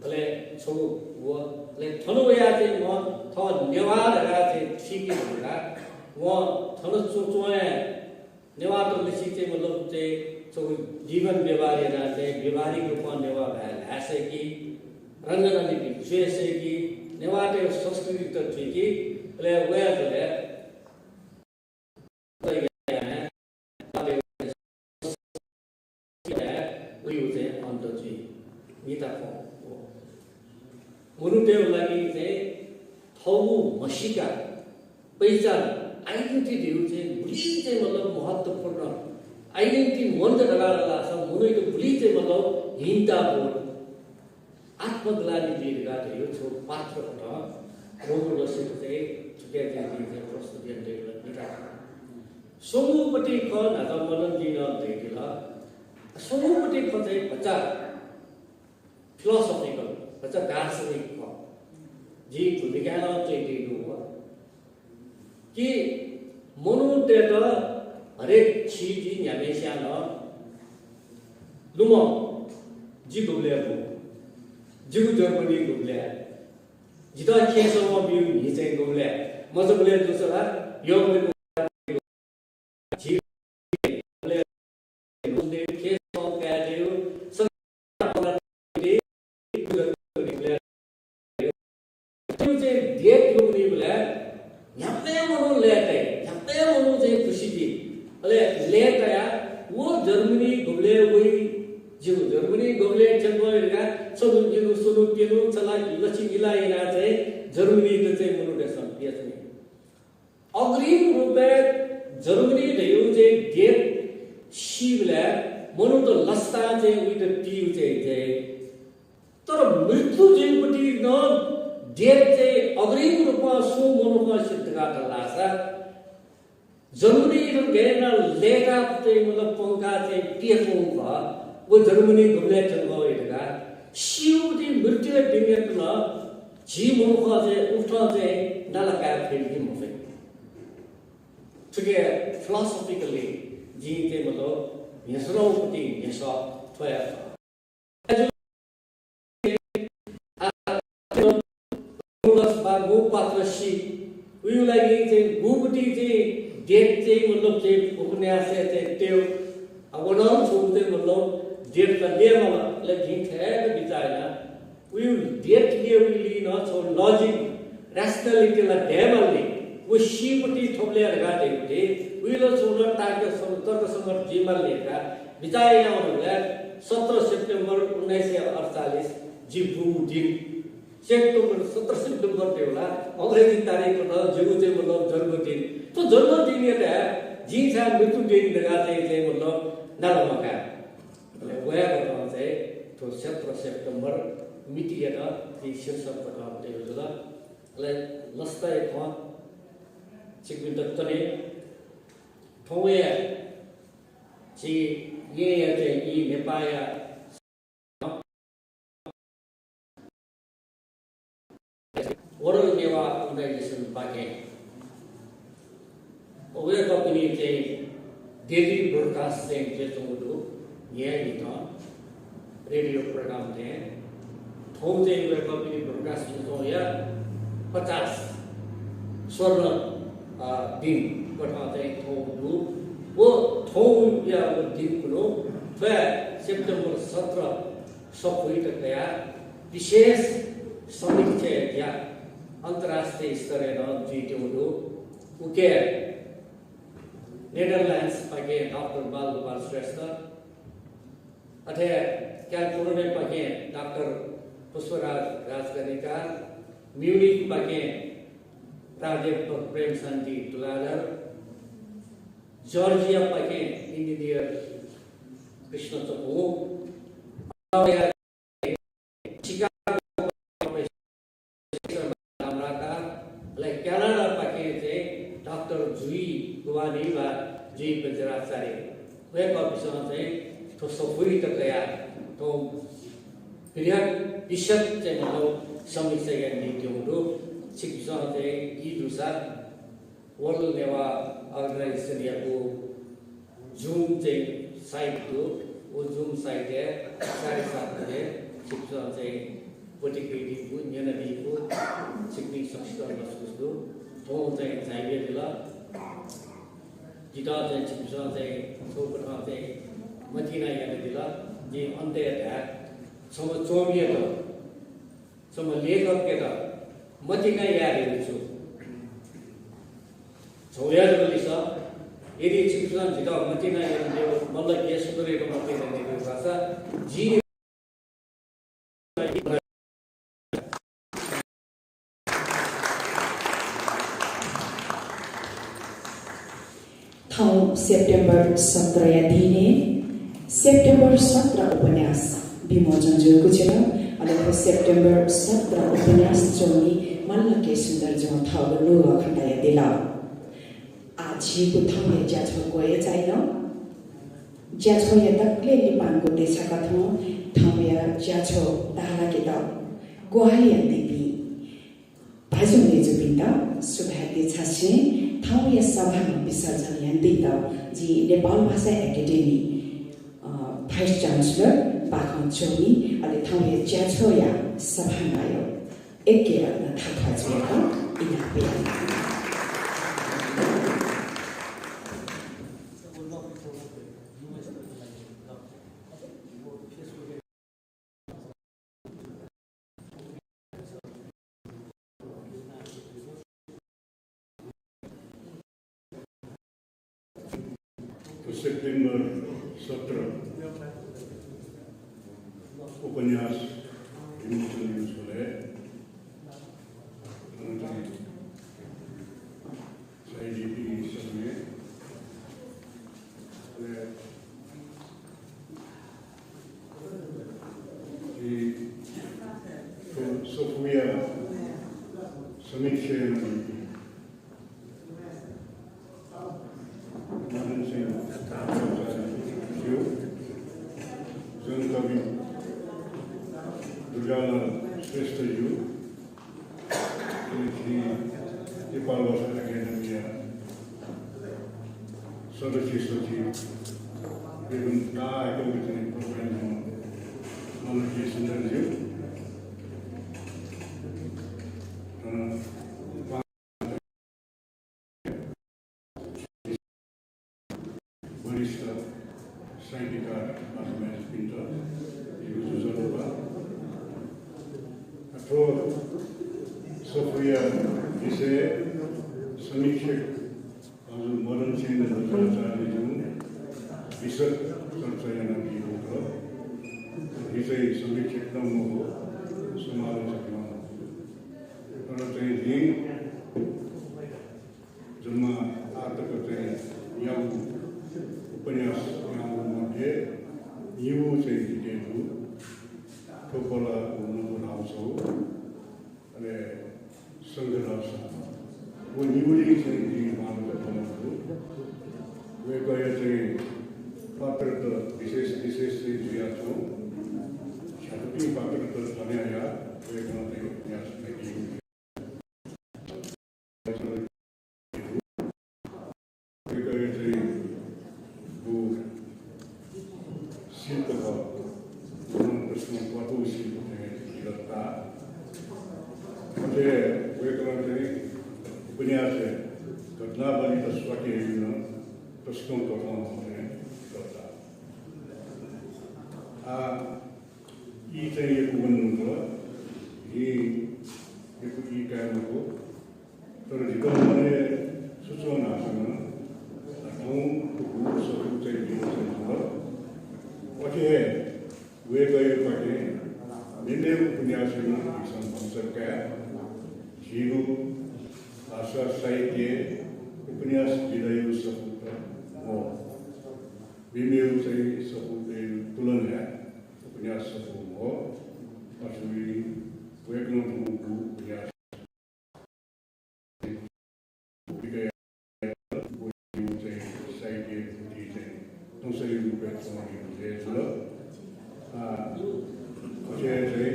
अले छगू व, अले थन वयाः चाहिँ वं थः नेवाः धकाः चाहिँ थुइके धुंकाः वं थन च्वंच्वं हे नेवाःतय्‌सं चाहिँ मतलब चाहिँ छगू जीवन व्यवहार यानाः चाहिँ व्यवहारिक रूपं नेवाः भाय् ल्हाये सय्‌की, रंगनलिपि च्वये सय्‌की, नेवाःतय् संस्कृति थुइकी, अले वया जलय् उयो चाहिँ अन्त जुइ। निता खँ हो। मनूतय्‌गु लागि चाहिँ थःगु म्हसीका, पहिचान, identity धइगु चाहिँ गुलि चाहिँ मतलब महत्त्वपूर्ण, identity मन्त धकाः धाःसा मनूयात गुलि चाहिँ मतलब हीनता बोध, आत्मग्लानि जुइ धकाः धइगु छगू पात्रकथं रोमनलसित चाहिँ छुट्याइ चाहिँ प्रस्तुत यानातयागु निता खँ। स्वंगूपति खँ न्हाचः मदनजीं नं धयादिल। स्वंगूपति खँ चाहिँ भचा philosophical, भचा दार्शनिक खः। जिं भूमिकाय् नं च्वयातयागु खः कि मनूतय्‌त हरेक छि जि न्ह्याम्हस्यां नं लुमं जि गुबलय् बु, जिगु जर्मनी गुबलय्, जितः खेँय् सःम्ह ब्यूगु म्हि चाहिँ गुबलय्, मचाबलय् दुसा ला यःगु झी चाहिँ date लुमनीबलय् न्ह्याम्ह हे मनू लय्‌ताइ, न्ह्याम्ह हे मनू चाहिँ खुसी जुइ। अले लय्‌तायाः व जर्मनी गुबलय् वइ, जिगु जर्मनी गुबलय् थ्यंकः वइ धकाः छन्हु जिन्हु स्वन्हु प्यन्हु छला लछि मिला यानाः चाहिँ जर्मनीत चाहिँ मनूतय्‌सं पियाच्वनी। अग्रिम रूपय् जर्मनी धइगु चाहिँ date सीबलय् मनूत लसतां चाहिँ उइत पीगु चाहिँ, चाहिँ, तर मृत्यु जुइगुपति नं date चाहिँ अग्रिम रूपं सुं मनुखं सिद्ध यात धाःसा जर्मनी गय् यानाः लय्‌ताः चाहिँ मतलब प्वंकाः चाहिँ पियाच्वंगु खः, व जर्मनी गुबलय् थ्यंकः वइ धकाः सीगुपति मृत्युया दिनयात नं झी मनुखं चाहिँ उकथं चाहिँ नाला काये फइ कि मफइ। थुकी philosophically जिं चाहिँ मतलब न्ह्यसः न्ह्यसः थ्वया खः। मूलस वा मूल पात्र सी, उइगु लागि चाहिँ गुगुति चाहिँ date चाहिँ मतलब चाहिँ उपन्यासय् चाहिँ तयेगु। अब व नं छगू चाहिँ मतलब date त ल्यये माल, अले जिं थथे बिचाः याना। उइगु date ल्ययेगुलिइ नं छगू logic, rationality ला दयेमालनि। व सीगुपति थुबलय् धकाः धइगुपति, उइगु नं छगू नं तर्क सं-, तर्कसंगत जुइमालनि धकाः बिचाः याना वनाबलय् सत्र सेप्टेम्बर उन्नाइस सय अठचालिस जि बूगु दिन। सेप्टेम्बर, सत्र सेप्टेम्बर धइगु ला अंग्रेजी तारिखकथं जिगु चाहिँ मतलब जन्मदिन। थ्व जन्मदिनयात जिं छाय् मृत्युदिन धकाः चाहिँ, चाहिँ मतलब नाला मकाये। अले वयाकथं चाहिँ थ्व सत्र सेप्टेम्बर मितियात जिं शीर्षक कथं तयागु जुल। अले लसताया खँ छिकपिन्त कने। थौंया झी येँया चाहिँ, ई नेपाःया World Newah Organization पाखें वय्‌कःपिनि चाहिँ daily broadcast चाहिँ जुयाच्वंगु दु। न्हियान्हिथं radio program थें। थौं चाहिँ वय्‌कःपिनि broadcast जुयाच्वंगु या पचास स्वर्ण, अ, दिन कथं चाहिँ थौं दु। व थौंया व दिन कुन्हु थ्वया सेप्टेम्बर सत्र सफुइत कयाः विशेष समीक्षा ज्या अन्तर्राष्ट्रिय स्तरय् नं जुइत्यंगु दु। उके Netherlands पाखें डाक्टर बालगोपाल श्रेष्ठ, अथे क्यालिफोर्निया पाखें डाक्टर पुष्पराज राजकर्णिकार, म्युनिक पाखें प्राध्यापक प्रेमशान्ति तुलाधर, जर्जिया पाखें इन्जिनियर कृष्ण चकु, चिकागो प्रोफेसर नामराका, अले क्यानाडा पाखें चाहिँ डाक्टर जुइ गुवानी वा जुइ बज्राचार्य। वय्‌कःपिन्सं चाहिँ थ्व सफुइत कयाः थ्व बृहत् विशद चाहिँ मतलब समीक्षा यानादीत्यंगु दु। छिकपिन्सं चाहिँ ई दुसा World Newah Organization यागु Zoom चाहिँ site दु। व Zoom site य् साढे सात बजे छिकपिन्सं चाहिँ ब्वति कयादीगु, न्यनादीगु छिकपिं सकसितं लसकुस दु। थौं चाहिँ झायाबिल। जितः चाहिँ छिकपिन्सं चाहिँ थ्व कथं चाहिँ मतिना यानादिल। जिं अन्तय् धाये, छम्ह च्वमियात, छम्ह लेखकयात मतिना याये धइगु छु। छौया जक लिसः, यदि छिकपिन्सं जितः मतिना यानादिल, मल्ल के सुन्दरयात मतिना यानादिल धाःसा जिं थौं सेप्टेम्बर सत्रया दिनय् सेप्टेम्बर सत्र उपन्यास विमोचन जूगु जुल। अले थ्व सेप्टेम्बर सत्र उपन्यास च्वमि मल्ल के सुन्दरजुं थःगु नुगः खँ तयादिल। आः झीगु थौंया ज्याझ्वः ग्वय् चाइ नं। ज्याझ्वःया दकलय् लिपांगु देछाकथं थौंया ज्याझ्वः ताःलाकेत ग्वाहालि यानादीपिं भाजु मय्जुपिन्त सुभाय् देछासें थौंया सभामा विसर्जन यानादीत जि नेपाल भाषा एकेडेमी, अ, Vice Chancellor बाखं च्वमि, अले थौंया ज्याझ्वःया सभानायः एके रत्न थाख्वाःजुयात इनाप याना। सेप्टेम्बर सत्र उपन्यास विमोचन दिवसलय् साहित्यिक समय सफूया समीक्षा यानादीपिं मदन सिंह ज्यू, जनकवि दुर्गालाल श्रेष्ठज्यू, नेपाल भाषा एकेडेमीया सदस्य सचिव, एवं ताःहाकःगु चाहिँ प्रोग्रामम्ह मल्ल के सुन्दरज्यू, अ, वरिष्ठ साहित्यकार दाजुभाइपिन्त जिगु ज्वजलपा। थ्व सफूया विषय समीक्षक दाजु मदन सिंह बज्राचार्यजुं विशद चर्चा यानादीगु खः। जि चाहिँ समीक्षक नं मखु, समालोचक नं मखु। तर चाहिँ जिं जम्मा आःतक चाहिँ याःगु उपन्यास याःगु मध्ये निगू चाहिँ जिके दु। थ्व पला व नगु धाःसा, अले संघ धाःसा, व निगुलिइ चाहिँ जिं बांलाक थन दु। वय्कःया चाहिँ पात्रत विशेष विशेष चाहिँ जुयाच्वं। झ्याःपिं पात्रत थन याः, वय्कलं चाहिँ उपन्यास नं वय्कःया चाहिँ व शिल्प खः, व प्रश्न क्वातुगु शिल्प थें गिरफ्तार। अथे वय्कलं चाहिँ उपन्यासय् घटनावलीत स्वाके याइगु नं तसकं कथं थें गिरफ्तार। आ, ई चाहिँ यक्व वने धुंकल, जिं यक्व ई काये मखु। तर जितः मनय् छु च्वं धाःसा नं, थौं फुक्क सफू चाहिँ विमोचन जुल। अथे हे वय्कःयापाखें मेमेगु उपन्यासय् नं झीसं भचा काये। झीगु भाषा साहित्य उपन्यास विधायागु सफूत मखु। मेमेगु चाहिँ सफूतय् तुलनाय् उपन्यास सफू मखु। अथे जुइ वय्कलं थुगु उपन्यास चाहिँ साहित्य कृति चाहिँ तंसय् रूपय् च्वंगु हे जुल। आ, अथे हे चाहिँ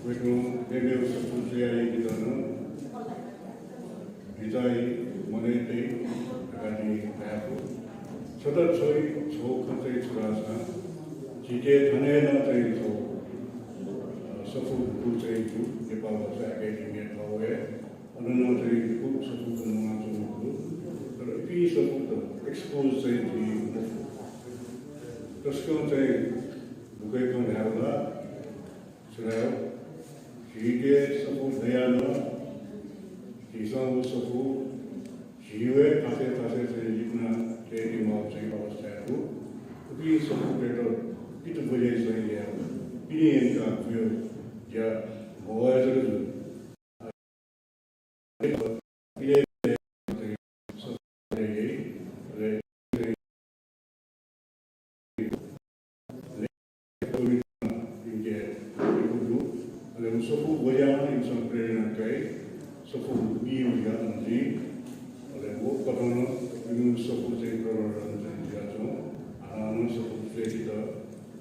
वय्कलं मेमेगु सफू च्वयादीत नं मनय् तइ धकाः जिं धाये फु। छता छगू, छगू खँ चाहिँ छु धाःसा, झीके थन हे नं चाहिँ छगू, अ, सफू धुकू चाहिँ दु, नेपाल भाषा एकेडेमीया थःगु हे। अन नं चाहिँ यक्व सफूत नवानाच्वंगु दु। तर इपिं सफूत expose चाहिँ जुइ मफु। तसकं चाहिँ दुःखया खँ धायेबलय् छु धाये, झीके सफू दयाः नं झीसं व सफू झीगु हे थासय् थासय् चाहिँ लिकना तयेके माःगु चाहिँ अवस्थाय् दु। उपिं सफूतय्त पित बज्याइ चाहिँ यायेगु, पिने यंकाः बुया ज्या मवये जक जुल। इमिके यक्व दु। अले व सफू बज्याः नं इमिसं प्रेरणा काइ। सफू ई उज्याः नं जुइ। अले व कथं नं इमिगु सफू चाहिँ प्रवर्धन चाहिँ जुयाच्वं। हानं हानं सफू च्वय्केत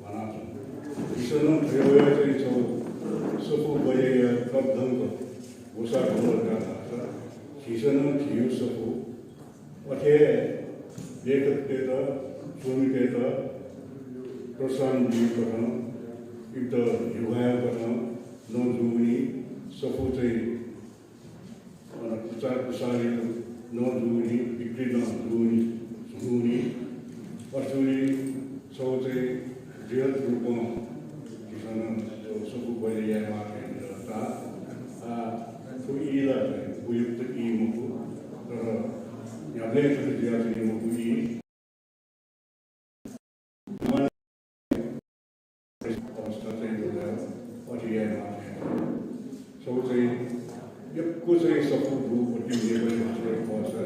म्वानाच्वं। झीसं नं थथे वयाः चाहिँ छगू सफू बज्याया तःधंक ग्वसाः ग्वल धाःसा झीसं नं झीगु सफू अथे हे लेखकतय्त, स्वमितय्त प्रोत्साहन बीगु कथं, इमित न्ह्यब्वयागु कथं नं जूगुलिं सफू चाहिँ अन प्रचार प्रसारया नं जूगुलिं, बिक्री नं जूगुलिं, जूगुलिं, अथेसां छगू चाहिँ बृहत् रूपं झीसं नं सफू बज्या यायेमाः धइगु ताः। आ, थ्व ई ला उपयुक्त ई मखु, तर न्ह्याबलें थथे जुयाच्वनी मखु ई। अवस्था चाहिँ अथे यायेमाः। छगू चाहिँ यक्व चाहिँ सफू दु, अति नेपाली भाषाया खःसा,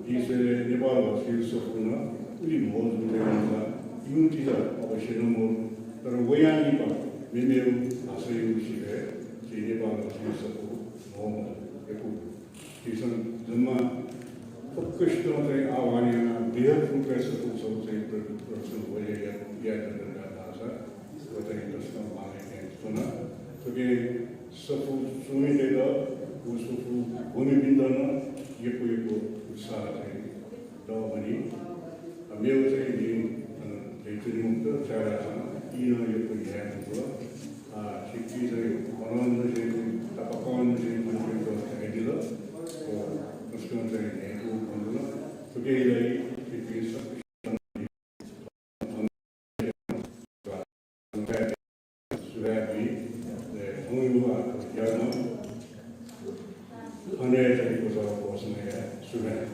जिं स्वये नेपाल भाषाया सफू नं उलि मजबुत यानाः इमित अवश्य नं मरु, तर वयां लिपा मेमेगु भाषाया सिबय् झी नेपाल भाषाया सफू मजबुत यक्व दु। झीसं जम्मा फुक्कसितं चाहिँ आह्वान यानाः बृहत् रूपय् सफू छगू चाहिँ प्र-, प्रदर्शन बज्या या-, यायेत दरकार धाःसा व चाहिँ तसकं मानय् यानाच्वना। थुकी सफू स्वमितय्त व सफू ब्वमिपिन्त नं यक्व यक्व उत्साह चाहिँ दःवनी। अ, मेगु चाहिँ जिं, अ, धयाच्वने मखुत, छाय्धाःसा ई नं यक्व न्ह्याये मखु। अ, छिकपिं चाहिँ अनं नं चाहिँ, तापाकं नं चाहिँ, चाहिँ, चाहिँ, चाहिँ धयादिल। अ, तसकं चाहिँ न्ह्याइपुगु खँ दु। थुकिया लागि छिकपिं सकसितं सुभाय् बी। अले थौंया ज्याझ्वः थन हे चाहिँ क्वचाः क्वचाःगु याये। सुभाय्।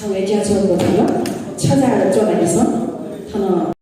थौंया ज्याझ्वः क्वचाल। छजाः च्वनादिसँ। थन